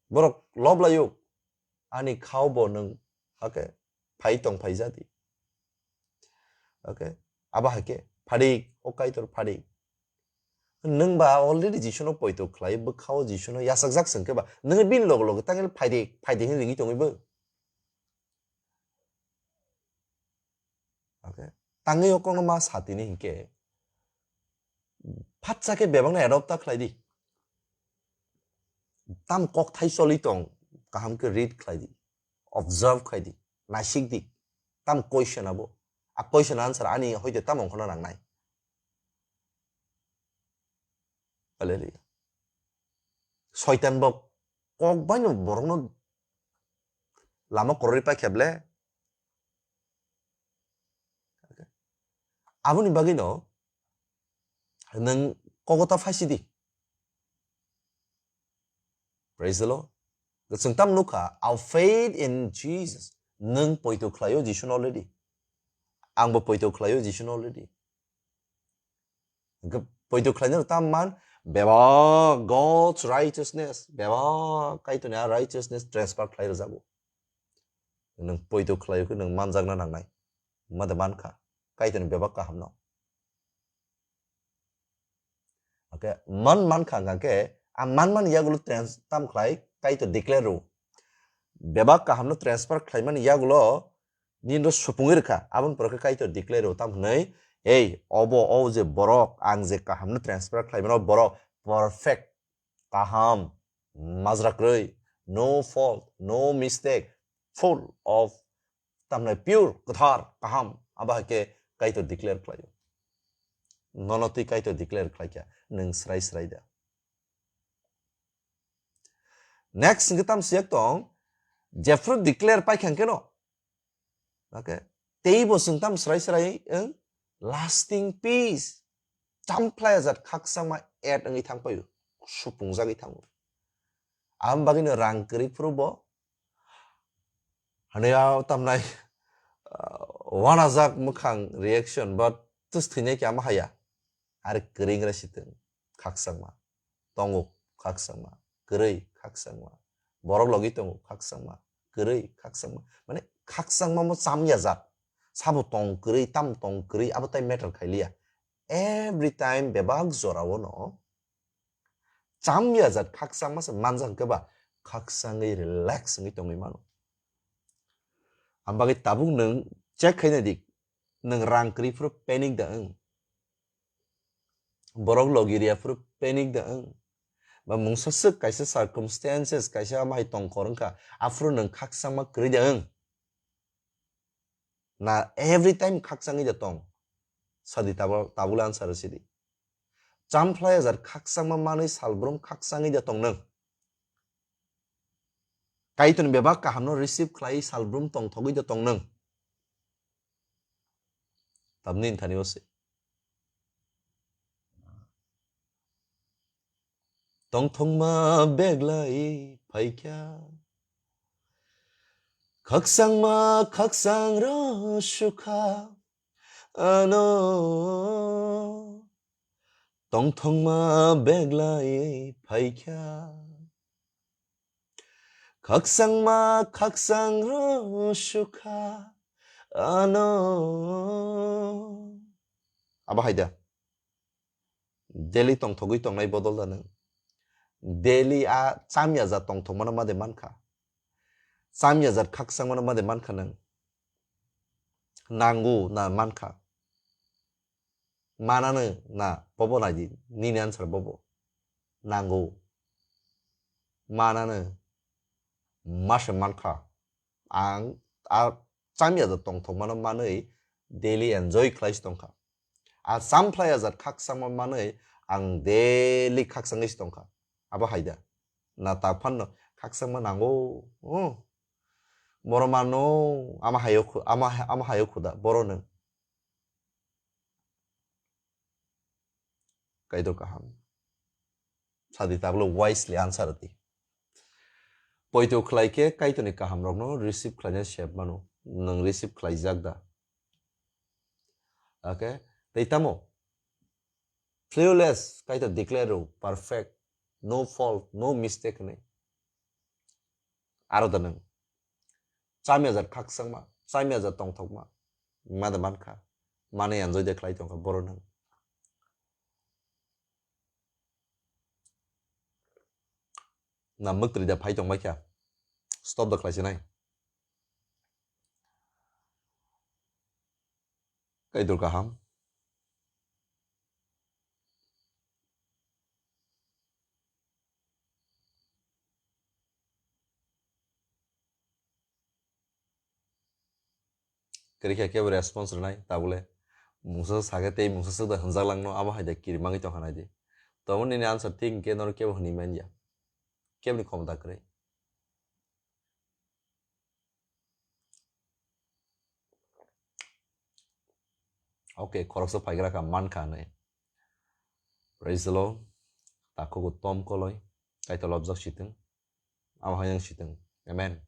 Borok lob laio, ani khao bo nwng hake phai tong phai jadi. Okay, abo hai khe phadik, o Kaitor phadik. Nwng ba already Jisuno poito khlai, bwkhao Jisuno yasakjak swng khe ba, nwng bini loge loge tangwi phaidi, phaidi hwnwi ringwi tongwi bo. Okay. Tangwi o kokno ma satini hinkhe, phatsa khe bebakno adopt ta khlai di. Tam kokthai choli tong, kaham khe read khlai di, observe khlai di, naisik di. Tam question abo. A question answer ani hoite tamo wngkhorna nangnai. Hallelujah. Soitan bo kok baino borokno lama korori pai kheble. Aboni bagwino nwng kogo ta phaisidi. Praise the Lord. Chwng tam nukha, our faith in Jesus. Nwng poito khlaio Jisuno already. Angbo poito khlaio Jisuno already. Hwnkhe poito khlainani tam man, bebak God's righteousness, bebak Kaitorni a righteousness transfer khlai rwjago. Nwng poito khlaio khe nwng manjakna nangnai. Mada mankha Kaitorni bebak kahamno. Okay, man mankha hwnkhe a man man yagulo trans-, tam khlai Kaitor declare rw. Bebak kahamno transfer khlaimani yagulo nini ro supungwi rwkha, aboni pore khe Kaitor declare rw tam hwnwi, ei, obo, o je borok, ang je kahamno transfer khlaimano borok perfect, kaham, majra kwrwi, no fault, no mistake, full of, tamni pure, kwthar, kaham, abo hai khe Kaitor declare khlaio. Nono twi Kaitor declare khlaikha, nwng srai srai da. Next hwnkhe tam siyak tong, jephru declare paikha hwnkhe no. Okay. Teibo chwng tam srai srai wng lasting peace. Cham phlai ajat khakchangma add wngwi thang paio. Supungjagwi thango. Aboni bagwino rang kwrwi phuru bo. Hani a tamnai, uh, wanajak mwkhang reaction, but tus thwinai khe ama haya. Are kwrwi wngrai sitwng khakchangma. Tongo khakchangma, kwrwi khakchangma. Borok logi tongo khakchangma, kwrwi khakchangma. Mane khakchangma mo cham ya jat. Sabo tong kwrwi, tam tong kwrwi, abo tai matter khai liya. Every time bebak jora o no cham ya jat khakchangma se manjak hwnkhe ba khakchangwi relax wngwi tongwi mano. Am bagwi tabuk nwng check khaina di, nwng rang kwrwi phuru panic da wng? Borok logi riya phuru panic da wng? Ba mungsa swk kaisa circumstances kaisa amai tongkhor wngkha, aphuru nwng khakchangma kwrwi da wng? Na every time khakchangwi da tong? Sadi tabuk, tabuk le answer rw sidi. Cham phlai ajat khakchangma manwi salbrum khakchangwi da tong nwng? Kaitorni bebak kahamno receive khlai salbrum tongthogwi da tong nwng? Tamni thani o se. Tongthokma beglai phaikha. Khakchangma khakchang ro sukha. Ano. Tongthokma beglai phaikha. Khakchangma khakchang ro sukha. Ano. Abo hai da. Daily tongthogwi tongnai bodol da nwng. Daily a cham ya jat tongthokmano ma de mankha. Cham ya jat khakchangmano ma de mankha nwng. Nango na mankha. Manano na bobo nai di. Nini answer bobo. Nango. manano mase mankha. Ang a chamya jat tongthokmano manwi daily enjoy khlai se tongkha. A champhlai jat khakchangma manwi ang daily khakchangwi se tongkha. Abo hai da? Na tak phanno khakchangma nango. Oh. Borok mano ama hayo khu-, ama, ama hayo khuda borok nwng. Kaitor kaham. Sadi tablo wisely answer di. Poito khlai khe Kaitorni kahamrokno receive khlaina sep mano. Nwng receive khlaijak da? Okay? Tei tamo? Flawless, Kaitor declare rw, perfect, no fault, no mistake hwnwi. Aro da nwng? Chamya jat khakchangma, chamya jat tongthokma. Ma da mankha. Manwi enjoy de khlai tongkha borok nwng. Na mwktwrwi da phai tongbai kha. Stop da khlai sinai. Kaitor kaham. Kwrwi khe kebo response rwnai tabule. Mungsa sakhe tei mungsa swk da hwnjak langno abo hai da kirimangwi tongkha nai di. Tongmani nini answer thik hinkhe norok kebo hwnwi manya. Keboni khomota kwrwi. Okay, khoroksa phaigra kha mankha hinwi. Praise the Lord. Takhuk uttom koloi. Kaitor lobjak sitwng. Abo hai yang sitwng. Amen.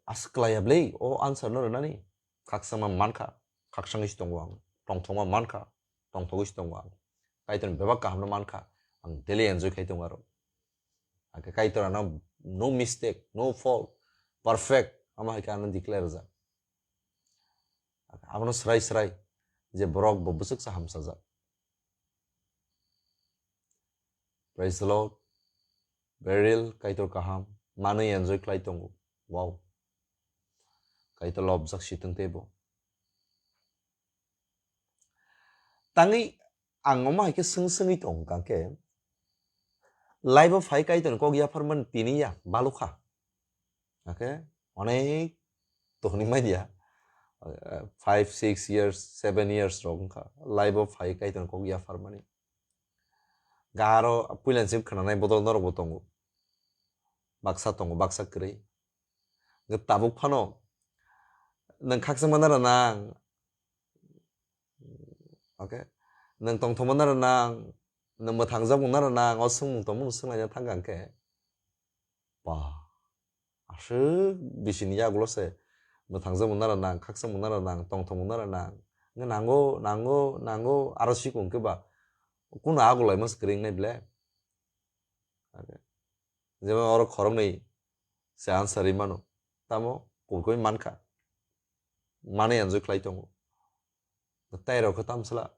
Aswk klaiya bwlwi o answer no rwnani. Khakchangma mankha, khakchangwi se tongo ang. Tongthokma mankha, tongthogwi se tongo ang. Kaitorni bebak kahamno mankha, ang daily enjoy khai tongo aro. Hakhe Kaitor ano no mistake, no fault, perfect, amo hai khe ano declare rwjak. Abono swrai swrai je borok bo bwswksa hamsajak. Praise the Lord. Very real, Kaitor kaham. Manwi enjoy khlai tongo. Wow. Kaitor lobjak sitwng teibo. Tangwi ang omo hai khe swng swngwi tong kha khe, live o phai Kaitorni kok yapharmani tini ya balukha. Hakhe onek tohni manya, eh, five, six years, seven years rok wngkha live o phai Kaitorni kok yapharmani. Garo puilani simi khwnanai bodol norokbo tongo. Baksa tongo, baksa kwrwi. Hwnkhe tabuk phano nwng khakchangma nara nang. Okay? Nwng tongthokma nara nang. Nwng mwthangjak nara nang. O swngmung tongmung swnglaina thangkha hwnkhe. Ba. Aswk bisini yagulo se mwthangjak mung nara nang, khaksa mung nara nang, tongthok mung nara nang. Nge nango, nango, nango, aro sikung khe ba. Kuno agulai mas kring nai ble. Jemon oro khoroknwi se answer ri mano. Tamo kubui mankha. Mane enjoy khlai tongo. Tai rok khe tam sala.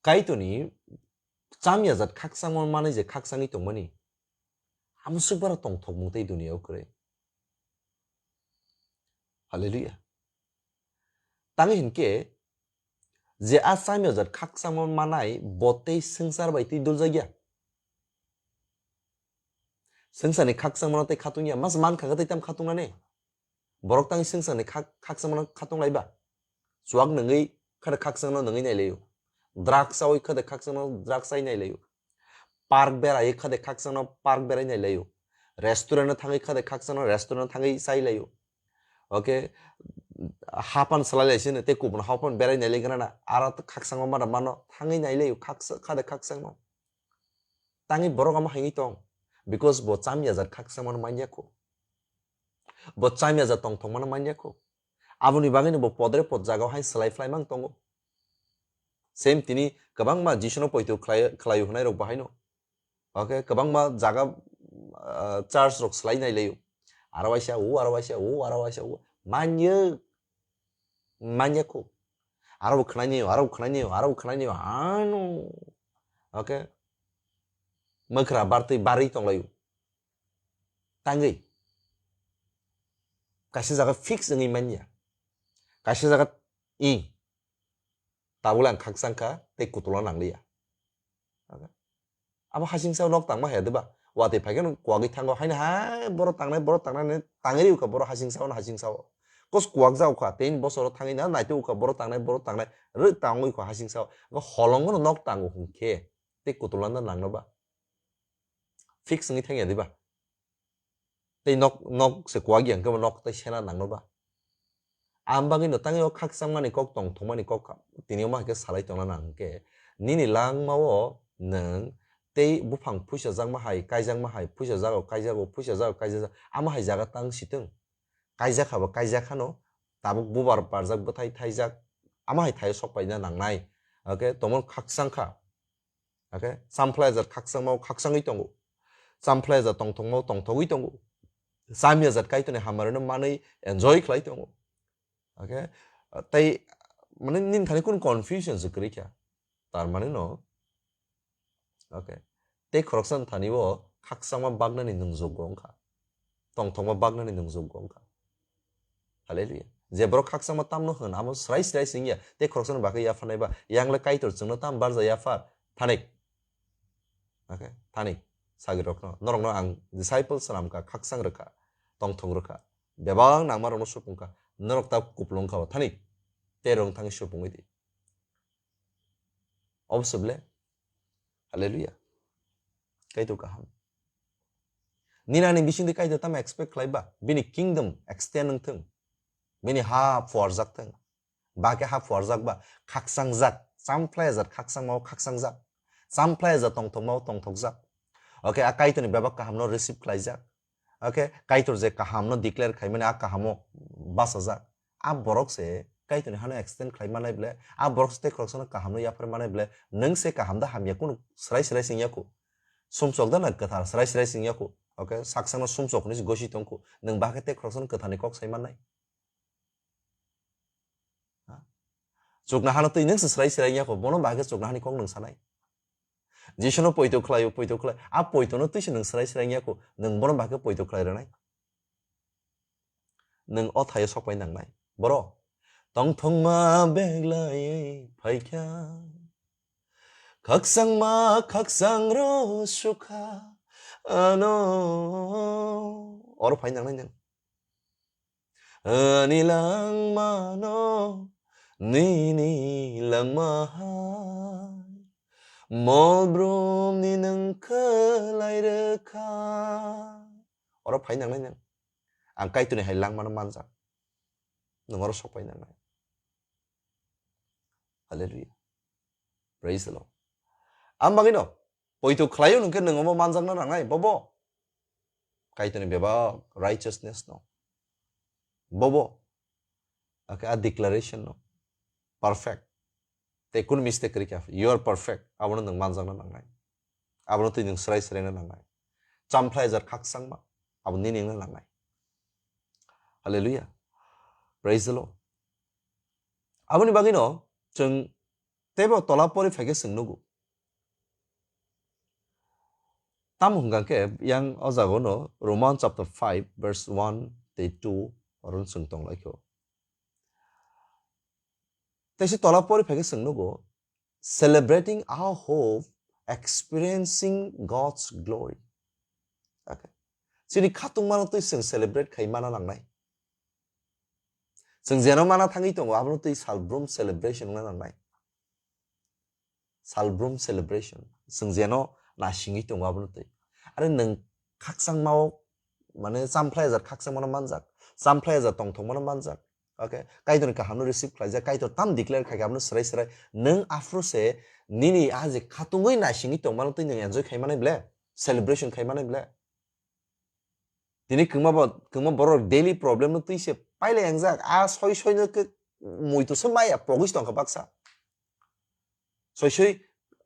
Kaitorni chamya jat khakchangma manwi je khakchangwi tongmani, amswk bara tongthokmung tei duniya o kwrwi. Hallelujah. Tangwi hinkhe, je a chamya jat khakchangma manai bo tei swngchar bai twi duljakya. Swngcharni khakchangmano tei khatungya, mas mankha khe tei tam khatungnani? Borok tangwi swngcharni khak-, khakchangmano khatung laiba? Chuak nungwi khade khakchangno nungwi nailaio. Drugs chawi khade khakchangno drugs chai nailaio. Park beraiwi khade khakchangno park berai nailaio. Restaurant-o thangwi khade khakchangno restaurant-o thangwi chai laio. Okay, hapan salai lai sini tei kubun hapan berai nailai gana na. Aro khakchangma mada mano thangwi nailaio khaksa-, khade khakchangno. Tangwi borok omo hangwi tong? Because bo chamya jat khakchangmano manya kho. Bo chamya jat tongthokmano manya kho. Aboni bagwino bo podre pod jagao hai slai phlai mang tongo. Same tini kwbangma Jisuno poito khlai, khlaio hwnai rok bo haino. Okay, kwbangma jaga, ah, church rok slai nai laio. Aro waisa o, aro waisa o, aro waisa o. Manya, manya kho. Aro bo khwnai nai o, aro bo khwnai nai o, aro bo khwnai nai o. Ano. Okay. Mwkhra bartwi barwi tong laio. Tangwi. Kaisa jaga fix wngwi manya. Kaisa jaga i tabuk le ang khakchang kha tei kutula nangliya. Abo hasingsa nok tangma haya diba? Watwi phai khe no kuwagwi thango, haino hai borok tangnai, borok tangnai hinwi tangwi rw kha borok hasingsa, ono hasingsa o. Kos kuwak jak kha, tein bosoro thangwi na naitok kha borok tangnai, borok tangnai, rw tangwi kha hasingsa o. Holongo no nok tango hwn khe tei kutula no nangno ba? Fix wngwi thangya diba? Tei nok, nok se kuwak yang khe bo nok tei sena nangno ba? Ang bagwi no tangwi o khakchangmani kok tongthokmani kok tini omo hai khe salai tongna nang hwn khe, nini langmao nwng tei buphang phuisa jakma hai, kaijakma hai, phuisa jago, kaijago, phuisa jago, kaijajak, amo hai jaga tang si tong. Kaijak kha bo kaijak khano, tabuk bubar parjak, bwthai thaijak, amo hai thaio sok paina nangnai. Okay, tongmon khakchang kha. Okay, samphlai jat khakchangmao khakchangwi tongo. Samphlai jat tongthokmao tongthogwi tongo. Chamya jat Kaitorni hamarino manwi enjoy khlai tongo. Okay, tei mane nini thani kunu confusion se kwrwi kha. Tar mane no, okay, tei khoroksa thani o khakchangma bagnani nwngjukgo wngkha. Tongthokma bagnani nwngjukgo wngkha. Hallelujah. Je borok khakchangma tamno hwn, amo srai srai singya, tei khoroksano bagwi yapharnai ba, yang le Kaitor chwngno tam barja yaphar, thanik. Okay, thanik, sagrirokno, norokno ang disciple swnam kha, khakchang rwkha, tongthok rwkha, bebak nangmarokno supung kha, norok ta kupulung kha, thanik, tei rwng thangwi supungwi di. Obwswble. Hallelujah. Kaitor kaham. Nini ani bisingtwi Kaitor tamo expect khlai ba? Bini kingdom extend wng thung. Bini ha phuarjak thung. Ba khe ha phuarjak ba? Khakchangjak. Champhlayajak khakchangmao khakchangjak. Champhlayajak tongthokmao tongthokjak. Okay, a Kaitorni bebak kahamno receive khlaijak. Okay, Kaitor je kahamno declare khaimani a kahamo bachajak. A borok se Kaitorni hano extend khlai manai ble, a borok se tei khoroksano kahamno yaphar manai ble, nwng se kaham da hamya kunu srai srai sing yaku. Sumsok da na kwthar srai srai sing yaku. Okay, saksano sumsok hinwi se gosi tongku. Nwng ba khe tei khoroksano kwtharni kok sai mannai. Ha? Chukna hano twi nwng se srai srai yaku. Bono ba khe chukna hani kok nwng sanai. Jisuno poito khlaio, poito khlai. A poitono twi se nwng srai srai yaku. Nwng bono ba khe poito khlai rwnai. Nwng o thaio sok pai nangnai. Boro, tongthokma beglai phaikha. Khakchangma khakchang ro sukha ano. Oro phai nangnai nwng. Ani langmano, nini langma hai. Mol brumni nwng khlai rwkha. Oro phai nangnai nwng. Ang Kaitorni hai langmano manjak. Nwng oro sok pai nangnai. Hallelujah. Praise the Lord. Ang bagwino, poito khlaio hwnkhe nwng omo manjakna nangnai, bobo. Kaitorni bebak righteousness no. Bobo. Ake a declaration no. Perfect. Tei kunu mistake kwrwi kha. You are perfect. Abono nwng manjakna nangnai. Abono twi nwng srai sraina nangnai. Champhlayajak khakchangma. Abo nini wngna nangnai. Hallelujah. Praise the Lord. Aboni bagwino chwng teibo tola pori phaikhe chwng nugo. Tamo hwnkha khe yang o jagano Roman chapter five verse one tei two oro chwng tonglaikho. Teisa tola pori phaikhe chwng nugo, celebrating our hope, experiencing God's glory. Okay. Chini khatungmano twi chwng celebrate khai mana nangnai. Chwng jeno mana thangwi tongo, abono twi salbrum celebration wngna nangnai. Salbrum celebration. Chwng jeno nasingwi tongo abono twi. Are nwng khakchangmao, mane, champhlayajak khakchangmano manjak. Champhlayajak tongthokmano manjak. Okay? Kaitorni kahamno receive khlaijak. Kaitor tam declare khaikha abono srai srai. Nwng aphuru se nini a je khatungwi nasingwi tongmano twi nwng enjoy khai manai ble? Celebration khai manai ble? Tini kwma bo, kwma borok daily problem no twi se pailai engjak. A soi soi no khe muitu se maya pogwi se tongkha baksa. Soi soi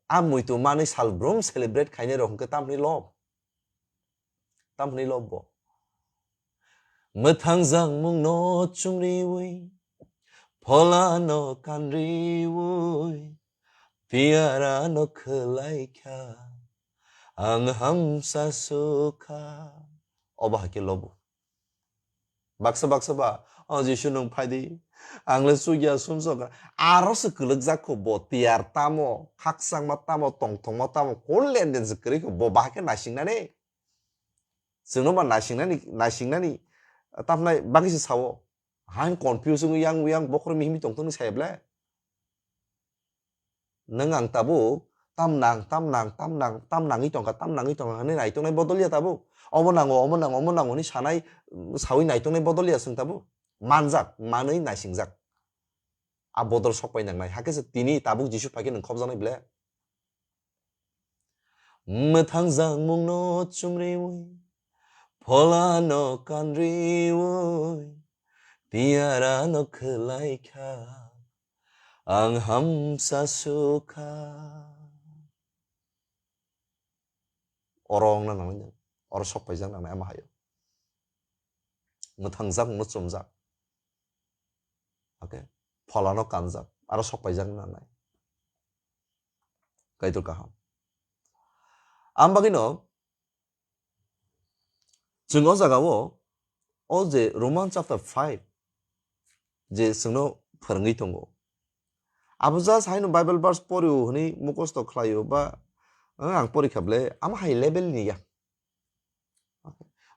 a muitu manwi salbrum celebrate khainai rok hwnkhe tamni lob. Tamni lob bo. Mwthang jangmung no chumriwi, phola no kanriwi, piara no khwlaikha, ang hamsa sukha. Obo hakhe lobo. Baksa baksa ba, "O Jisu, nwng phai di. Ang le chukya sumsok." Aro se kwlwkjak kho bo, tiyar tamo, khakchangma tamo, tongthokma tamo, kol lenden se kwrwi kho bo, bahai khe naisingnani. Chwngno ba naisingnani, naisingnani, tamnai bagwi se sao. Hain confuse wngwi yang, yang bokhorok mihimwi tongthokni saya ble. Nwng ang tabuk tam nang, tam nang, tam nang, tam nangwi tongkha, tam nangwi tongkha hwnwi naitongnai bodol ya tabuk. Omo nango, omo nango, omo nango hwnwi sanai, sawi naitongnai bodol ya chwng tabuk. Manjak, manwi naisingjak. A bodol sok pai nangnai. Hakhe se tini tabuk Jisu phai khe nwng khopjaknai ble. Mwthang jakmungno chumriwi, pholano kanriwi, tiyarano khwlaikha, ang hamsa sukha. Oro wngna nangnai, oro sok paijak nangnai ama hayo. Mwthang jakmungno chumjak. Okay. Pholano kanjak, aro sok paijak nangnai. Kaitor kaham. Am bagwino, chwng o jagao, o je Roman chapter five, je chwngno phwrwngwi tongo. Abo just haino Bible verse porio hwnwi mukhosto khlaio ba, eh, ang porikha ble, ama hai level ni ya.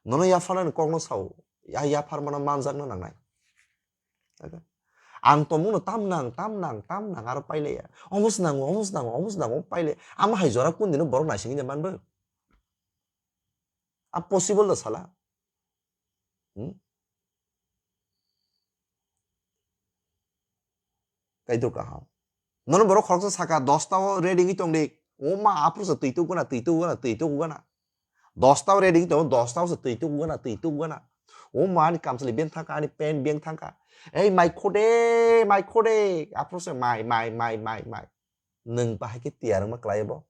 Nono yapharnani kokno sao, ya yapharmano manjakna nangnai. Ang tongmungno tam nang, tam nang, tam nang, aro pailaiya. Omo se nango, omo se nango, omo se nango, pailai. Ama hai jora kundino borok naisingwi de manbo. A possible da sala. Hmm? Kaitor kaham. Nono borok khoroksa saka, dosta o ready wngwi tong di. O ma, aphuru se twi tuk gana, twi tuk gana, twi tuk gana. Dosta o ready wngwi tongo, dosta o se twi tuk gana, twi tuk gana. O ma, ani kamchwlwi beng thangkha, ani pant beng thangkha. Ei, mai khode, mai khode. Aphuru se mai, mai, mai, mai, mai. Nwng bahai khe tiyar wngma kwlai bo.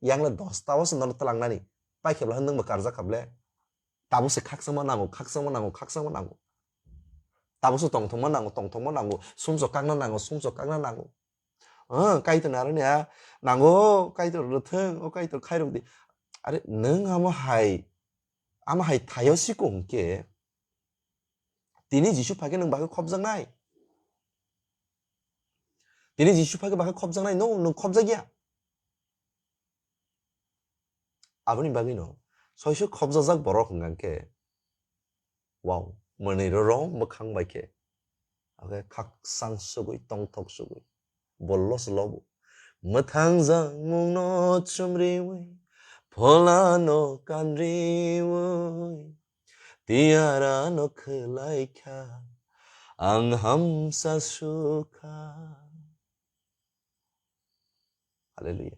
Yang le dosta o se nono twlangnani. Paikhe bwla nwng bo karjak kha ble. Tabuk se khakchangma nango, khakchangma nango, khakchangma nango. Tabuk se tongthokma nango, tongthokma nango. Sumsok kakna nango, sumsok kakna nango. Ah, Kaitor ni aro ni, ah, nango, Kaitor rwthwng, o Kaitor khairok di. Are, nwng amo hai, amo hai thaio siko hwnkhe, tini Jisu phai khe nwng bagwi khopjaknai. Tini Jisu phai khe bagwi khopjaknai, no, nwng khopjakya. Aboni bagwino soisu khopjajak borok hwnkha khe, wow, mwnwi rwrwng mwkhang bai khe, hakhe khakchang sugwi, tongthok sugwi, bollo se lobo. Mwthang jakmungno chumriwi, pholano kanriwi, tiyarano khwlaikha, ang hamsa sukha. Hallelujah.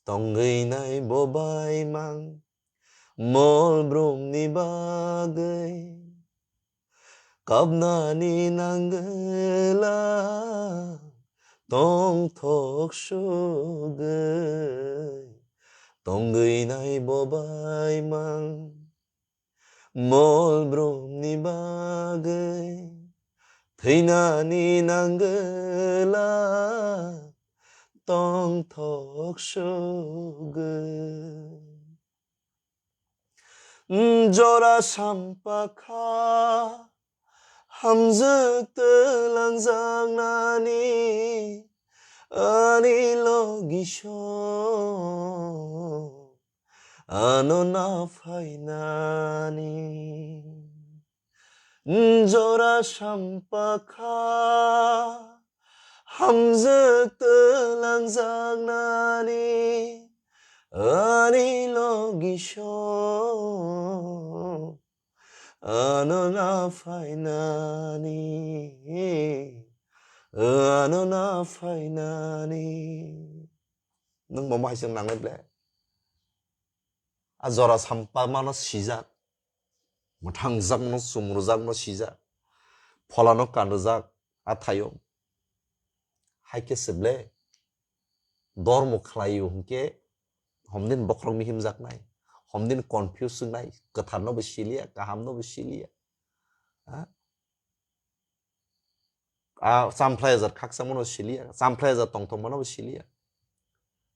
Tongwi nai bo bai mang mol brumni bagwi, kapnani nangwla tongthok sugwi. Tongwi nai bo bai mang mol brumni bagwi thwinani nangwla tongthok sugwi. Jora sampakha hamjwk twlangjaknani ani logisong ano na phainani. Jora sampakha hamjwk twlangjaknani ani logisong ano na phainani, ano na phainani. Nwng bo hai se nangnai ble? A jora sampakmano sijak, mwthangjakmano, chumrujakmano sijak, pholano kanrwjak a thaio. Hai khe se ble dormo khlaio hwnkhe homdin bokhorok mihimjaknai, homdin confuse wngnai, kwtharno bo siliya, kahamno bo siliya. Ha? A champhlai hajar khakchangmano siliya, champhlai hajar tongthokmano bo siliya.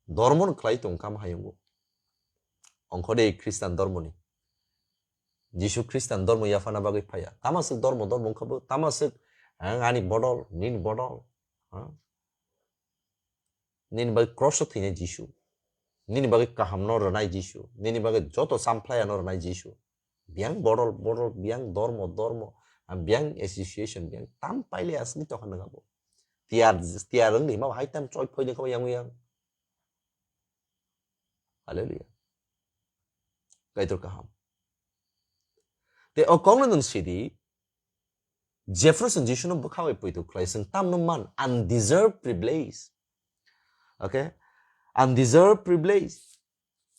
Dormono khlai tong kha ma hayungo. Ongkho de Khristan dormoni. Jisu Khristan dormo yaphana bagwi phaiya. Tama swk dormo, dormo wngkha bo, tama swk, ang ani bodol, nini bodol. Ha? Nini bagwi cross o thwinai Jisu. Nini bagwi kaham no rwnai Jisu. Nini bagwi joto samphlaiya no rwnai Jisu. Biyang bodol, bodol, biyang dormo, dormo. Ang biyang association, biyang tam paile aswk tokha nang abo. Tiyar, tiyar wngdi ma hai tam choi phoi nang kha yang yang. Hallelujah. Kaitor kaham. Te o kok no nwng sidi, Jeffrey swng Jisu no bwkha bai poito khlai, swng tamno man, undeserved privilege. Okay? Undeserved privilege.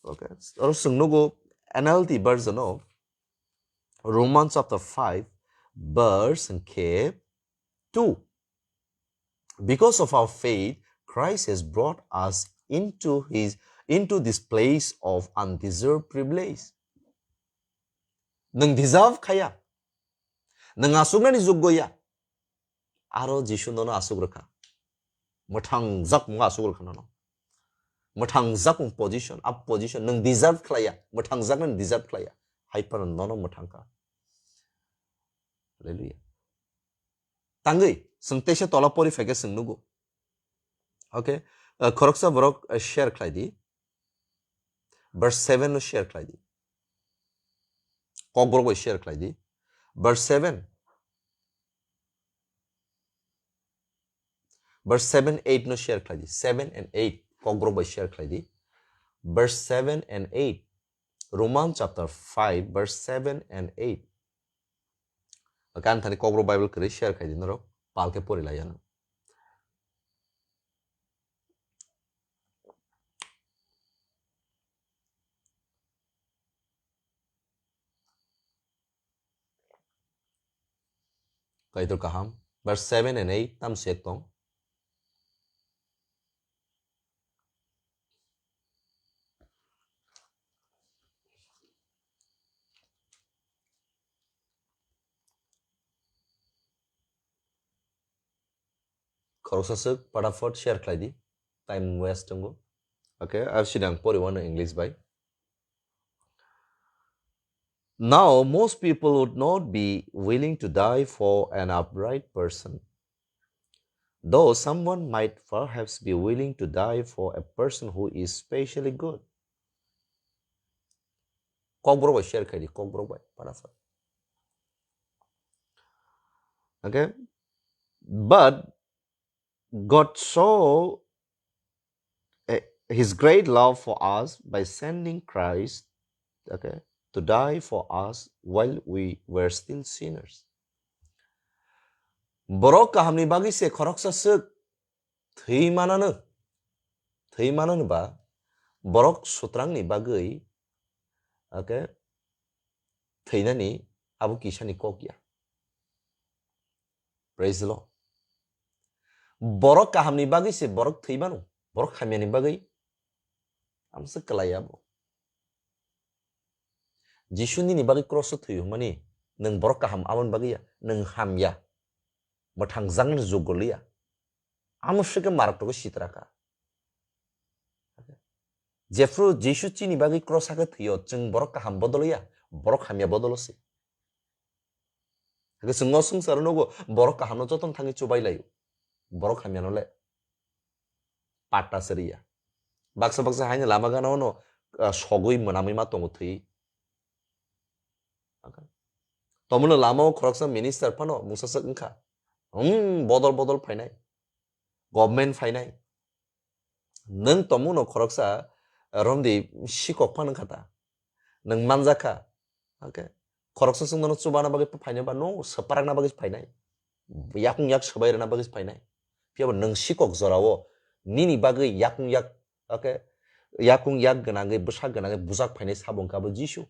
Okay? Oro swng nugo N L T version o Romans chapter five verse hwnkhe two. Because of our faith, Christ has brought us into his, into this place of undeserved privilege. Nwng deserve khaya. Nwng asuknani joggo ya. Aro Jisu nono asuk rwkha. Mwthangjak wngkha asuk rwkha nono. Mwthangjak wng position, a position nwng deserve khlaiya. Mwthangjaknani deserve khlaiya. Hai phano nono mwthangkha. Hallelujah. Tangwi, swng teisa tola pori phaikhe swng nugo. Okay? Uh, khoroksa borok, uh, share khlai di. Verse seven no share khlai di. Kokborok bai share khlai di. Verse seven. Verse seven, eight no share khlai di. Seven and eight kokborok bai share khlai di. Verse seven and eight. Romans chapter five, verse seven and eight. Kan thani kokborok Bible kwrwi share khlai di norok. Palkhe pori lai ano. Kaitor kaham. Verse seven and eight tam sek tong. Khoroksa swk pataphat share khlai di. Time waste tongo. Okay, ar sidang pori wano English bai. Now, most people would not be willing to die for an upright person, though someone might perhaps be willing to die for a person who is specially good. Kokborok bai share khlai di, kokborok bai, paraphrase. Okay? But God show, eh, his great love for us by sending Christ, okay, to die for us while we were still sinners. Borok kahamni bagwi se khoroksa swk thwi manano, thwi manano ba borok sutrangni bagwi, okay, thwinani abo kisani kok ya. Praise the Lord. Borok kahamni bagwi se borok thwi mano, borok hamyani bagwi amsa kwlai abo. Jisu nini bagwi cross o thwi hwnmani, nwng borok kaham aboni bagwi ya, nwng hamya, mwthangjaknani jogoliya. Amo swkhe marok togwi sitra kha. Jephru Jisu chini bagwi cross hakhe thwio, chwng borok kaham bodolo ya, borok hamya bodolo se. Hakhe chwng o swngcharo nugo, borok kahamno jotono thangwi chubai laio. Borok hamyano le patta se riya. Baksa baksa haino lama gana ono, ah, sogwi mwnamwi ma tongo thwi. Tomono lama o khoroksa minister phano mungsa swk wngkha. Hmm, bodol bodol phainai. Government phainai. Nwng tongmungno khoroksa romdi sikok phano wngkha ta. Nwng manjakha. Okay. Khoroksa chwng nono chubana bagwi phainai ba no swparakna bagwi phainai. Yakung yak swbai rwna bagwi phainai. Phiya bo nwng sikok jorao nini bagwi yakung yak, okay, yakung yak gwnangwi bwsak gwnangwi bujak phainai sabo wngkha bo Jisu.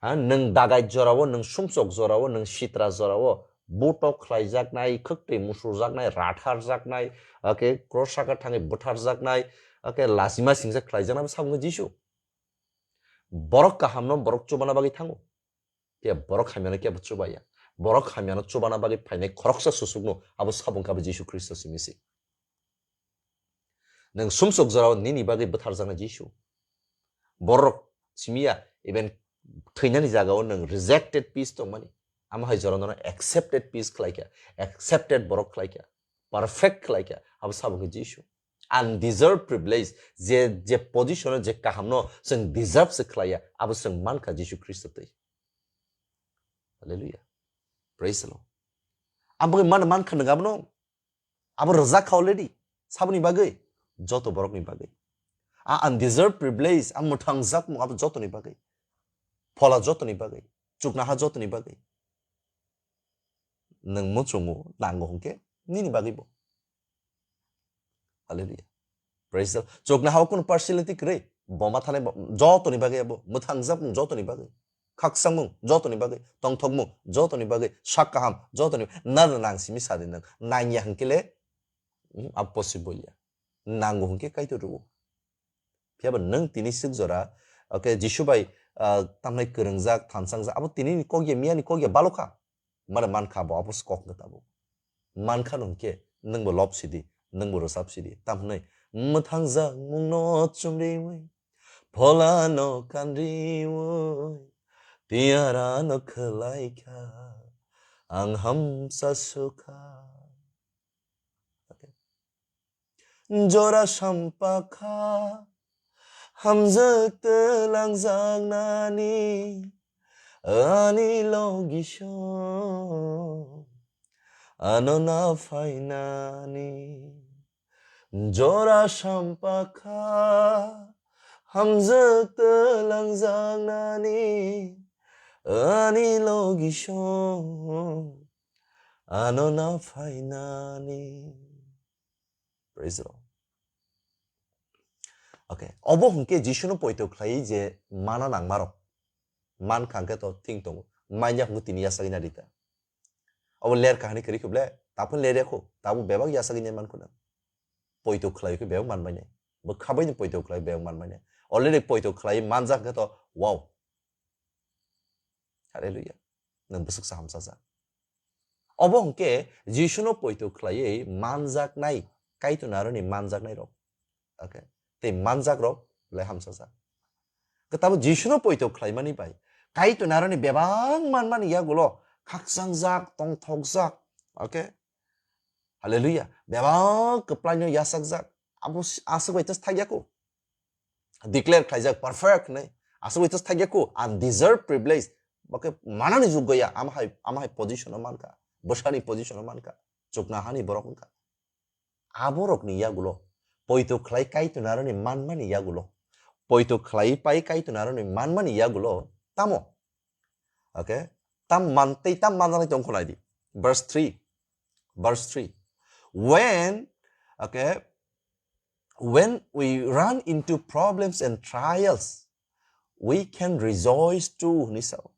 Ha, nwng dagai jorao, nwng sumsok jorao, nwng sitra jorao, butok khlaijaknai, khwktwi musurjaknai, ratharjaknai, okay, cross saka thangwi butharjaknai, okay, lachima singsa khlaijaknai, abo sabo wngkha Jisu. Borok kahamno borok chubana bagwi thango. Phiya borok hamyano kebo chubaya. Borok hamyano chubana bagwi phainai khoroksa susukno abo sabo wngkha bo Jisu Khristo simi se. Nwng sumsok jorao nini bagwi butharjaknai Jisu. Borok simi ya, even thwinani jagao nwng rejected peace tongmani. Amo hai jora nono accepted peace khlaikha, accepted borok khlaikha, perfect khlaikha, abo sabo khe Jisu. Undeserved privilege, je, je position o, je kaham no chwng deserve se khlaiya, abo chwng mankha Jisu Khristo twi. Hallelujah. Praise the Lord. Abo man, mankha nwng abono. Abo rwjak kha already. Saboni bagwi? Joto borokni bagwi. A undeserved privilege, a mwthangjak mung abo jotoni bagwi. Phola jotoni bagwi. Chuknaha jotoni bagwi. Nwng muchungo nango hwnkhe nini bagwi bo. Hallelujah. Praise the Lord. Chuknaha o kunu partiality kwrwi. Bo ma thanai bo, jotoni bagwi abo. Mwthangjak mung jotoni bagwi. Khakchangmung jotoni bagwi, tongthokmung jotoni bagwi, sak kaham jotoni, nana nang simi sadi nang nangya hwnkhe le, hmm, abo possible ya. Nango hwnkhe Kaitor rwo. Phiya ba nwng tini swk jora, okay, Jisu bai, ah, tamnai kwrwngjak, thansangjak, abo tini ni kok ya, miya ni kok ya balokha. Mare mankha bo, abo se kok wngkha tabuk. Mankha no hwnkhe, nwngbo lob sidi, nwngbo rwchap sidi. Tamo hwnwi, mwthangjak mungno chumriwi, pholano kanriwi, tiyarano khwlaikha, ang hamsa sukha. Jora sampakha, hamjak twlangjaknani, ani logisong, ano na phainani. Jora sampakha, hamjak twlangjaknani, ani logisong, ano na phainani. Praise the Lord. Okay, obo hwnkhe Jisuno poito khlai je mana nangmarok. Man kha hwnkhe to thing tongo. Manya hwnkhe tini yasagwi na rita. Obo ler kahani kwrwi khe ble, taphun ler yakho, tabuk bebak yasagwi nai mankho nang. Poito khlai khe bebak manbai nai. Bo khabai ni poito khlai bebak manbai nai. Already poito khlai manjak khe to, wow. Hallelujah. Nwng bwswk sa hamsajak. Obo hwnkhe Jisuno poito khlaiwi manjaknai, Kaitor naroni manjaknai rok. Okay. Tei manjak rok belai hamsajak. Kwtabo Jisuno poito khlaimani bai Kaitor naroni bebak manmani yagulo khakchangjak, tongthokjak. Okay. Hallelujah. Bebak kwplaino yasakjak. Abo s-, aswk bai tei thakya kho. Declare khlaijak perfect hinwi. Aswk bai tei thakya kho. Undeserved privilege. Bokhe manani juggo ya. Ama hai, ama hai position o mankha. Bwsani position o mankha. Chuknahani borok wngkha. Aborokni yagulo. Poito khlai Kaitor naroni manmani yagulo. Poito khlai pai Kaitor naroni manmani yagulo. Tamo. Okay? Tam man, tei tam manjaknai tong kho nai di. Verse three. Verse three. When, okay, when we run into problems and trials, we can rejoice too, hinwi sao.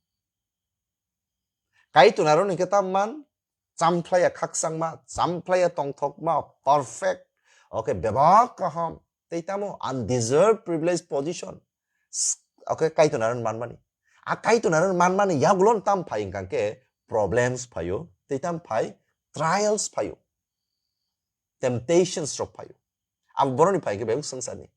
Kaitor naroni khe tam man, chamkhlaiya khakchangma, chamkhlaiya tongthokma, perfect, okay, bebak kaham, tei tamo undeserved privilege position. S-, okay, Kaitor naroni manmani. A Kaitor naroni manmani yagulo tam phai hwnkha khe problems phaio, tei tam phai trials phaio. Temptations rok phaio. Abo borokni phai khe bebak swngcharni.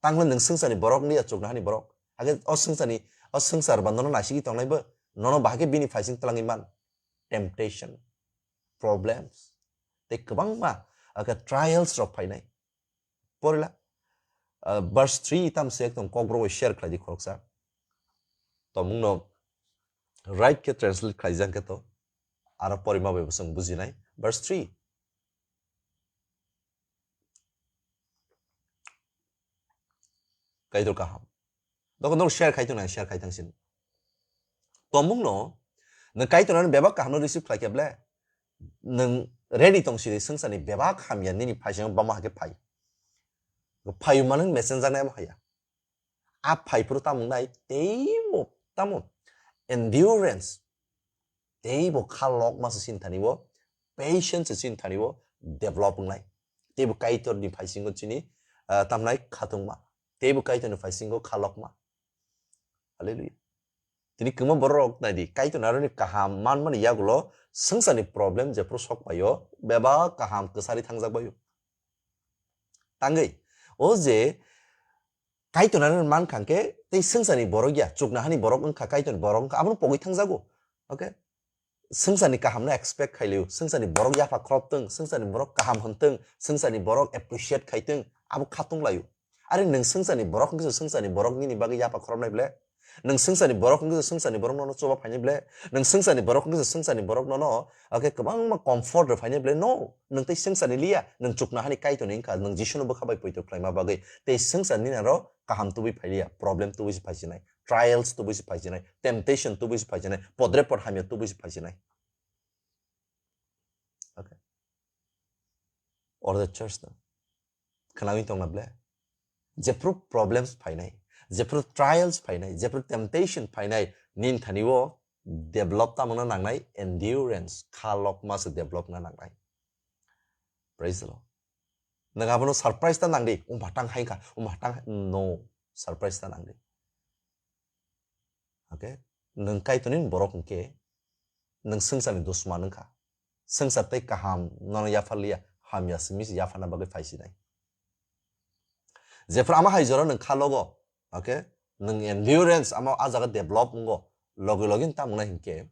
Tangkhe nwng swngcharni borok wngya chuknahani borok. Hakhe o swngcharni, o swngchar ba nono naisingwi tongnai bo, nono bahai khe bini phaising twlangwi man. Temptation, problems, tei kwbangma, hakhe trials rok phainai. Porila, ah, verse three tam se ekdom kokborok bai share khlai di khoroksa. Tomungno right khe translate khlaijak khe to. Aro porima bai bo chwng bujinai. Verse three. Kaitor kaham. Dokon dok share khai tong nai, share khai tang sin. Tomungno, nwng Kaitor naroni bebak kaham no receive khlai khe ble, nwng ready tong sidi swngcharni bebak hamya nini phaising bama hakhe phai. Phaio manwng messenger nai amo haya. A phai phuru tamo wngnai teibo tamo endurance, teibo kha lokma se chini thani bo, patience se chini thani bo develop wngnai. Teibo Kaitor ni phaisingo chini, ah, tamnai khatungma. Teibo Kaitor ni phaisingo kha lokma. Hallelujah. Tini kwma borok nai di, Kaitor naroni kaham manmani yagulo swngcharni problem jephuru sok paio, bebak kaham kwchari thangjak baio. Tangwi, o je Kaitor ano mankha hwnkhe tei swngcharni borok ya, chuknohani borok wngkha, Kaitorni borok wngkha, abono pogwi thangjago. Okay? Swngcharni kahamno expect khailio, swngcharni borok yapha khorop tong, swngcharni borok kaham hwn tong, swngcharni borok appreciate khai tong, abo kha tong laio. Are nwng swngcharni borok wngkhe swngcharni borok nini bagwi yapha khorop nai ble? Nwng swngcharni borok wngkhe swngcharni borok nono choba phainai ble? Nwng swngcharni borok wngkhe swngcharni borok nono, okay, kwbangma comfort rw phainai ble? No, nwng tei swngcharni liya, nwng chuknohani Kaitorni wngkha, nwng Jisuno bwkha bai poito khlaima bagwi. Tei swngcharni naro kaham tubui phailiya, problem tubui se phaisinai, trials tubui se phaisinai, temptation tubui se phaisinai, podre pod hamya tubui se phaisinai. Okay. Or the church no. Khwnawi tongna ble? Jephru problems phainai, jephru trials phainai, jephru temptation phainai, nini thani o develop tamo na nangnai, endurance, kha lokma se develop na nangnai. Praise the Lord. Nwng abono surprise ta nangdi, um batang hai kha, um batang hai, no, surprise ta nangdi. Okay? Nwng Kaitorni borok hwnkhe, nwng swngcharni dusman wngkha. Swngchar tei kaham nono yapharliya, hamya simi se yapharna bagwi phaisinai. Jephru ama hai jora nwng kha logo, okay? Nwng endurance ama a jaga develop wngo, logi logi tamo na hinkhe,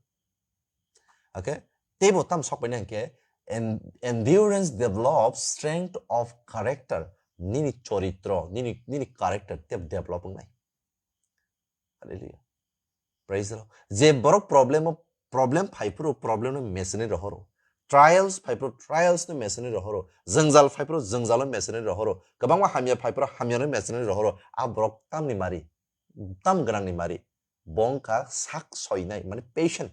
okay? Teibo tam sok paina hinkhe, en-, endurance develops strength of character. Nini choritro, nini, nini character tei develop wngnai. Hallelujah. Praise the Lord. Je borok problem o, problem phai phuru problem no meseni rohoro. Trials phai phuru trials no meseni rohoro. Jwngjal phai phuru jwngjal no meseni rohoro. Kwbangma hamya phai phuru hamya no meseni rohoro. A borok tamni mari, tam gwnangni mari. Bo wngkha sak soinai, mane patient.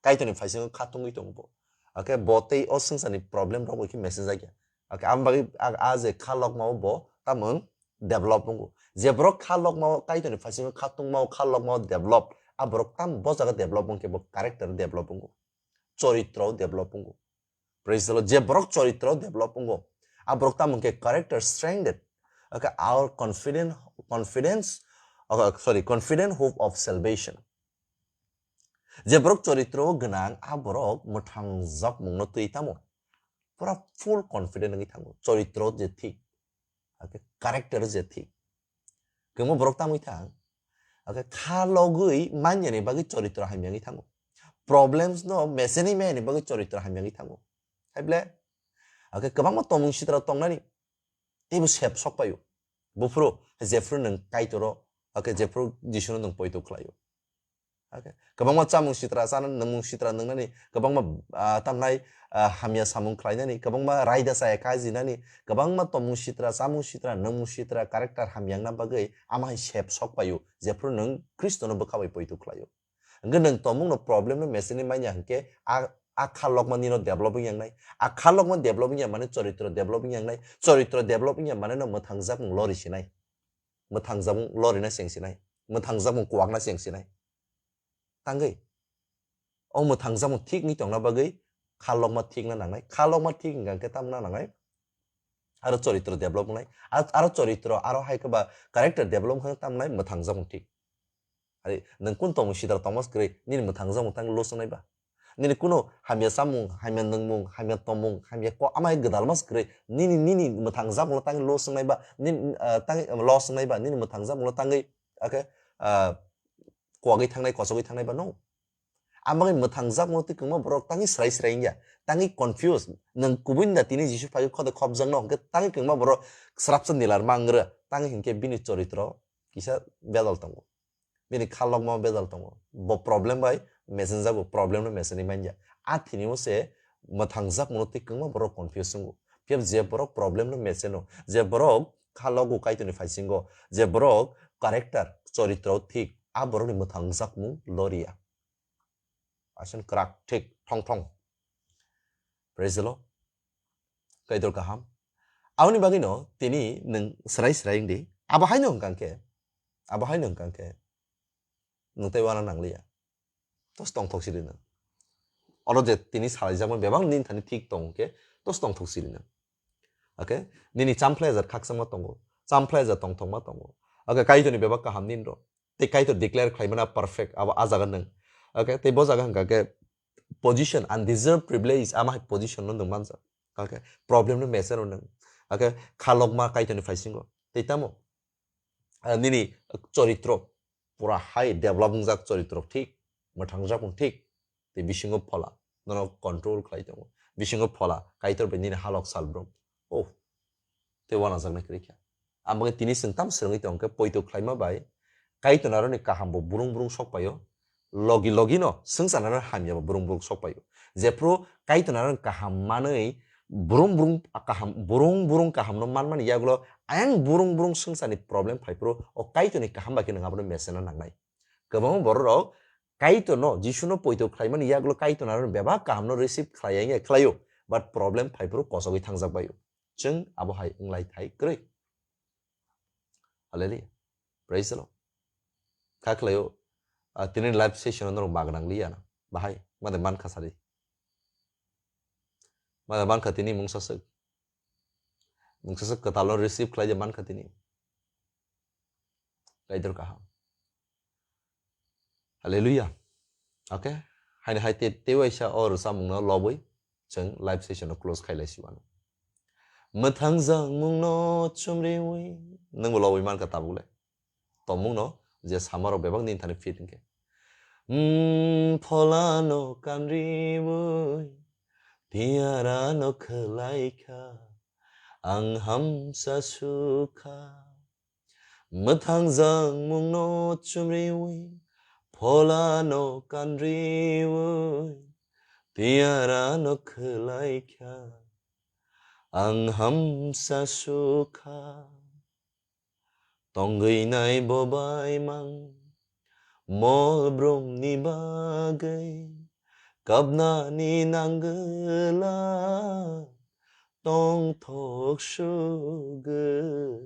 Kaitorni phaisingo kha tungwi tongo bo. Hakhe bo tei o swngcharni problem rok bai khe meseni jakya. Hakhe aboni bagwi a, a je kha lokma o bo tamung develop wngo. Je borok kha lokma o Kaitorni phaisingo kha tungma o kha lokma o develop, a borok tam bo jaga develop wngkhe bo character develop wngo. Choritro develop wngo. Praise the Lord. Je borok choritro develop wngo, a borok tamo hwnkhe character strengthened. Okay, our confident, confidence, okay, sorry, confident hope of salvation. Je borok choritro gwnang, a borok mwthangjakmungno twi tamo. Pura full confident wngwi thango. Choritro je thik, okay, character je thik. Kwbangma borok tamwi thang. Hakhe kha logwi manyani bagwi choritro hamyangwi thango. Problems no meseni mayani bagwi choritro hamyangwi thango. Haible? Hakhe kwbangma tomung sitra tongnani. Teibo sep sok paio. Buphuru, jephuru nwng Kaitoro, hakhe jephuru Jisuno nwng poito khlaio. Okay. Kwbangma chamung sitra chana, nwngmung sitra nwngnani, kwbangma, ah, tamnai, ah, hamya samung khlainani, kwbangma raida chaya kajinani, kwbangma tomung sitra, chamung sitra, nwngmung sitra, character hamyangna bagwi ama hai sep sok paio, jephuru nwng Khristono bwkha bai poito khlaio. Hwnkhe nwng tomungno problem no meseni manya hwnkhe a, a kha lokma nino develop wngya wngnai, a kha lokma develop wngya mane choritro develop wngya wngnai, choritro develop wngya mane no mwthangjakmung lori sinai, mwthangjakmung lorina cheng sinai, mwthangjakmung kwakna cheng sinai. Tangwi. O mwthangjakmung thik wngwi tongna bagwi kha lokma thik na nangnai. Kha lokma thik wngkha khe tamo na nangnai? Aro choritro develop wngnai. Ar-, aro choritro, aro hai khe ba character develop wngkha khe tamo nai mwthangjakmung thik. Ari nwng kun tongmung sitra tongma se kwrwi, nini mwthangjakmung tang lose wngnai ba? Nini kuno hamya chamung, hamya nungmung, hamya tongmung, hamya kok, ama hai gwdalma se kwrwi, nini, nini mwthangjakmung tang lose wngnai ba, nini, ah, tang loss wngnai ba, nini mwthangjakmung tangwi, okay, ah, kwagwi thangnai, kochogwi thangnai ba no. Amagwi mwthangjak mano twi kwbangma borok tangwi srai srai wngya, tangwi confuse. Nwng kubui da tini Jisu phaiwi khodo khopjakno hwnkhe tangwi kwbangma borok srapsa nilar mangrw, tangwi hinkhe bini choritro kisa bedal tongo, bini kha lokma bedal tongo. Bo problem bai mesenjago, problem no mesenwi manya. A thini o se mwthangjak mano twi kwbangma borok confuse wngo. Phiya je borok problem no meseno, je borok kha logo Kaitorni phaisingo, je borok character, choritro thik, a borokni mwthangjakmung loriya. Asen kwrak thik thong thong. Praise the Lord. Kaitor kaham. Aboni bagwino tini nwng srai srai wngdi. Abo haino hwnkha khe, abo haino hwnkha khe nwng tei uana nangliya. Tos tongthok siri nwng. Oro je tini salaijakmani bebak nini thani thik tong khe, tos tongthok siri nwng. Okay? Nini champhla jar khakchangma tongo. Champhla jar tongthokma tongo. Okay, Kaitorni bebak kaham nini rw. Tei Kaitor declare khlaimana perfect, abo a jaga nwng. Okay? Tei bo jaga hwnkha khe position, undeserved privilege, ama hai position no nwng manjak. Okay? Problem no mese rw nwng. Okay? Kha lokma Kaitorni phaisingo. Tei tamo? ah, nini choritro pura hai develop wngjak, choritro thik, mwthangjak wng thik, tei bisingo phola nono control khlai tongo, bisingo phola Kaitor bai nini halok salbrum. Oh, tei wanajaknai kwrwi kha. Ang bagwi tini chwng tam swrwngwi tongkhe poito khlaima bai Kaitor naroni kaham bo burung burung sok paio, logi logi no swngcharnarok hamya bo burung burung sok paio. Jephru Kaitor naroni kaham manwi burung burung kaham, burung burung kaham no manmani yagulo ayang burung burung swngcharni problem phaiphru o Kaitorni kaham bai khe nwng abono mesena nangnai. Kwbangma borok rok Kaitor no, Jisu no poito khlaimani yagulo Kaitor naroni bebak kaham no receive khlai ya khlaio, but problem phaiphru kosogwi thangjak baio. Chwng abo hai wnglai thai kwrwi. Hallelujah. Praise the Lord. Kha khlaio, ah, tini live session o norok magnang liya na. Bahai, made mankha sari. Made mankha tini mungsa swk. Mungsa swk kwtal no receive khlai de mankha tini. Kaitor kaham. Hallelujah. Okay. Haini hai te, te waisa o rwchapmung no lobwi chwng live session no close khai lai si wano. Mwthang jangmung no chumriwi nwng bo lobwi mankha tabuk le. Tongmung no je sama rok bebak ni thani fit hwnkhe. Mm, phola no kanriwi tiyara no khwlai kha, ang hamsa sukha. Mwthang jangmung no chumriwi, phola no kanriwi, tiyara no khwlai kha, ang hamsa sukha. Tongwi nai bo bai mang, mol brum ni bagwi, kabna ni nangwla, tongthok sugwi.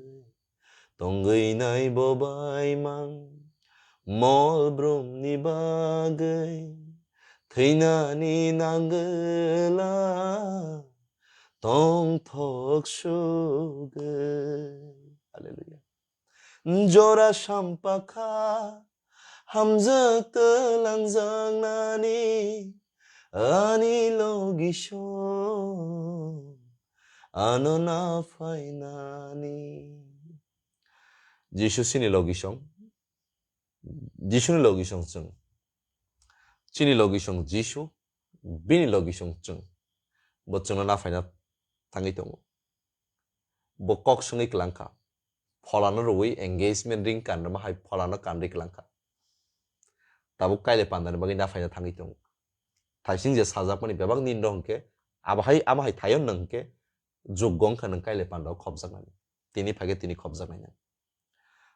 Tongwi nai bo bai mang, mol brum ni bagwi, thwina ni nangwla, tongthok sugwi. Hallelujah. Jora sampakha, hamjak twlangjak nani, ani logisong, ano na phainani. Jisu chini logisong, Jisuni logisong chwng. Chini logisong Jisu, bini logisong chwng. Bo chwngno na phaina thangwi tongo. Bo kok swngwi kwlangkha. Pholano rwui engagement ring kanrwma hai pholano kanrwi kwlangkha. Tabuk kaile pandani bagwi na phaina thangwi tongo. Thaising je sajakmani bebak nini rok hwnkhe, abo hai, abo hai thaio nwng hwnkhe, jukgo wngkha nwng kaile pandao khopjaknani. Tini phaikhe tini khopjaknai nwng.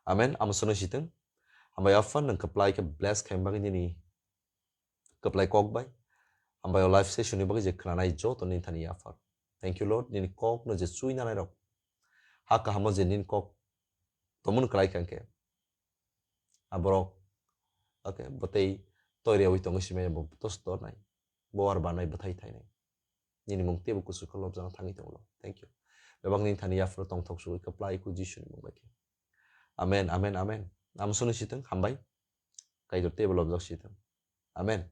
Amen. Amo sono sitwng. Hambai Apha nwng kwplai khe bless khaima bagwi nini kwplai kok bai. Hambai o live session ni bagwi je khwnanai joto nini thani Apha. Thank you Lord, nini kok no je chui nanai rok. Ha kahamo je nini kok tomon kwlai kha hwnkhe. Aborok, okay, botei toiri awi tongo simaya bo tosto nai. Bo ar banai bwthai thainai. Nini mung teibo kusu khe lobjagna thangwi tongo. Thank you. Bebak nini thani yaphuru tongthok sugwi kwplai kho Jisuni mung bai khe. Amen, amen, amen. Amsuni sitwng hambai. Kaitor teibo lobjak sitwng. Amen.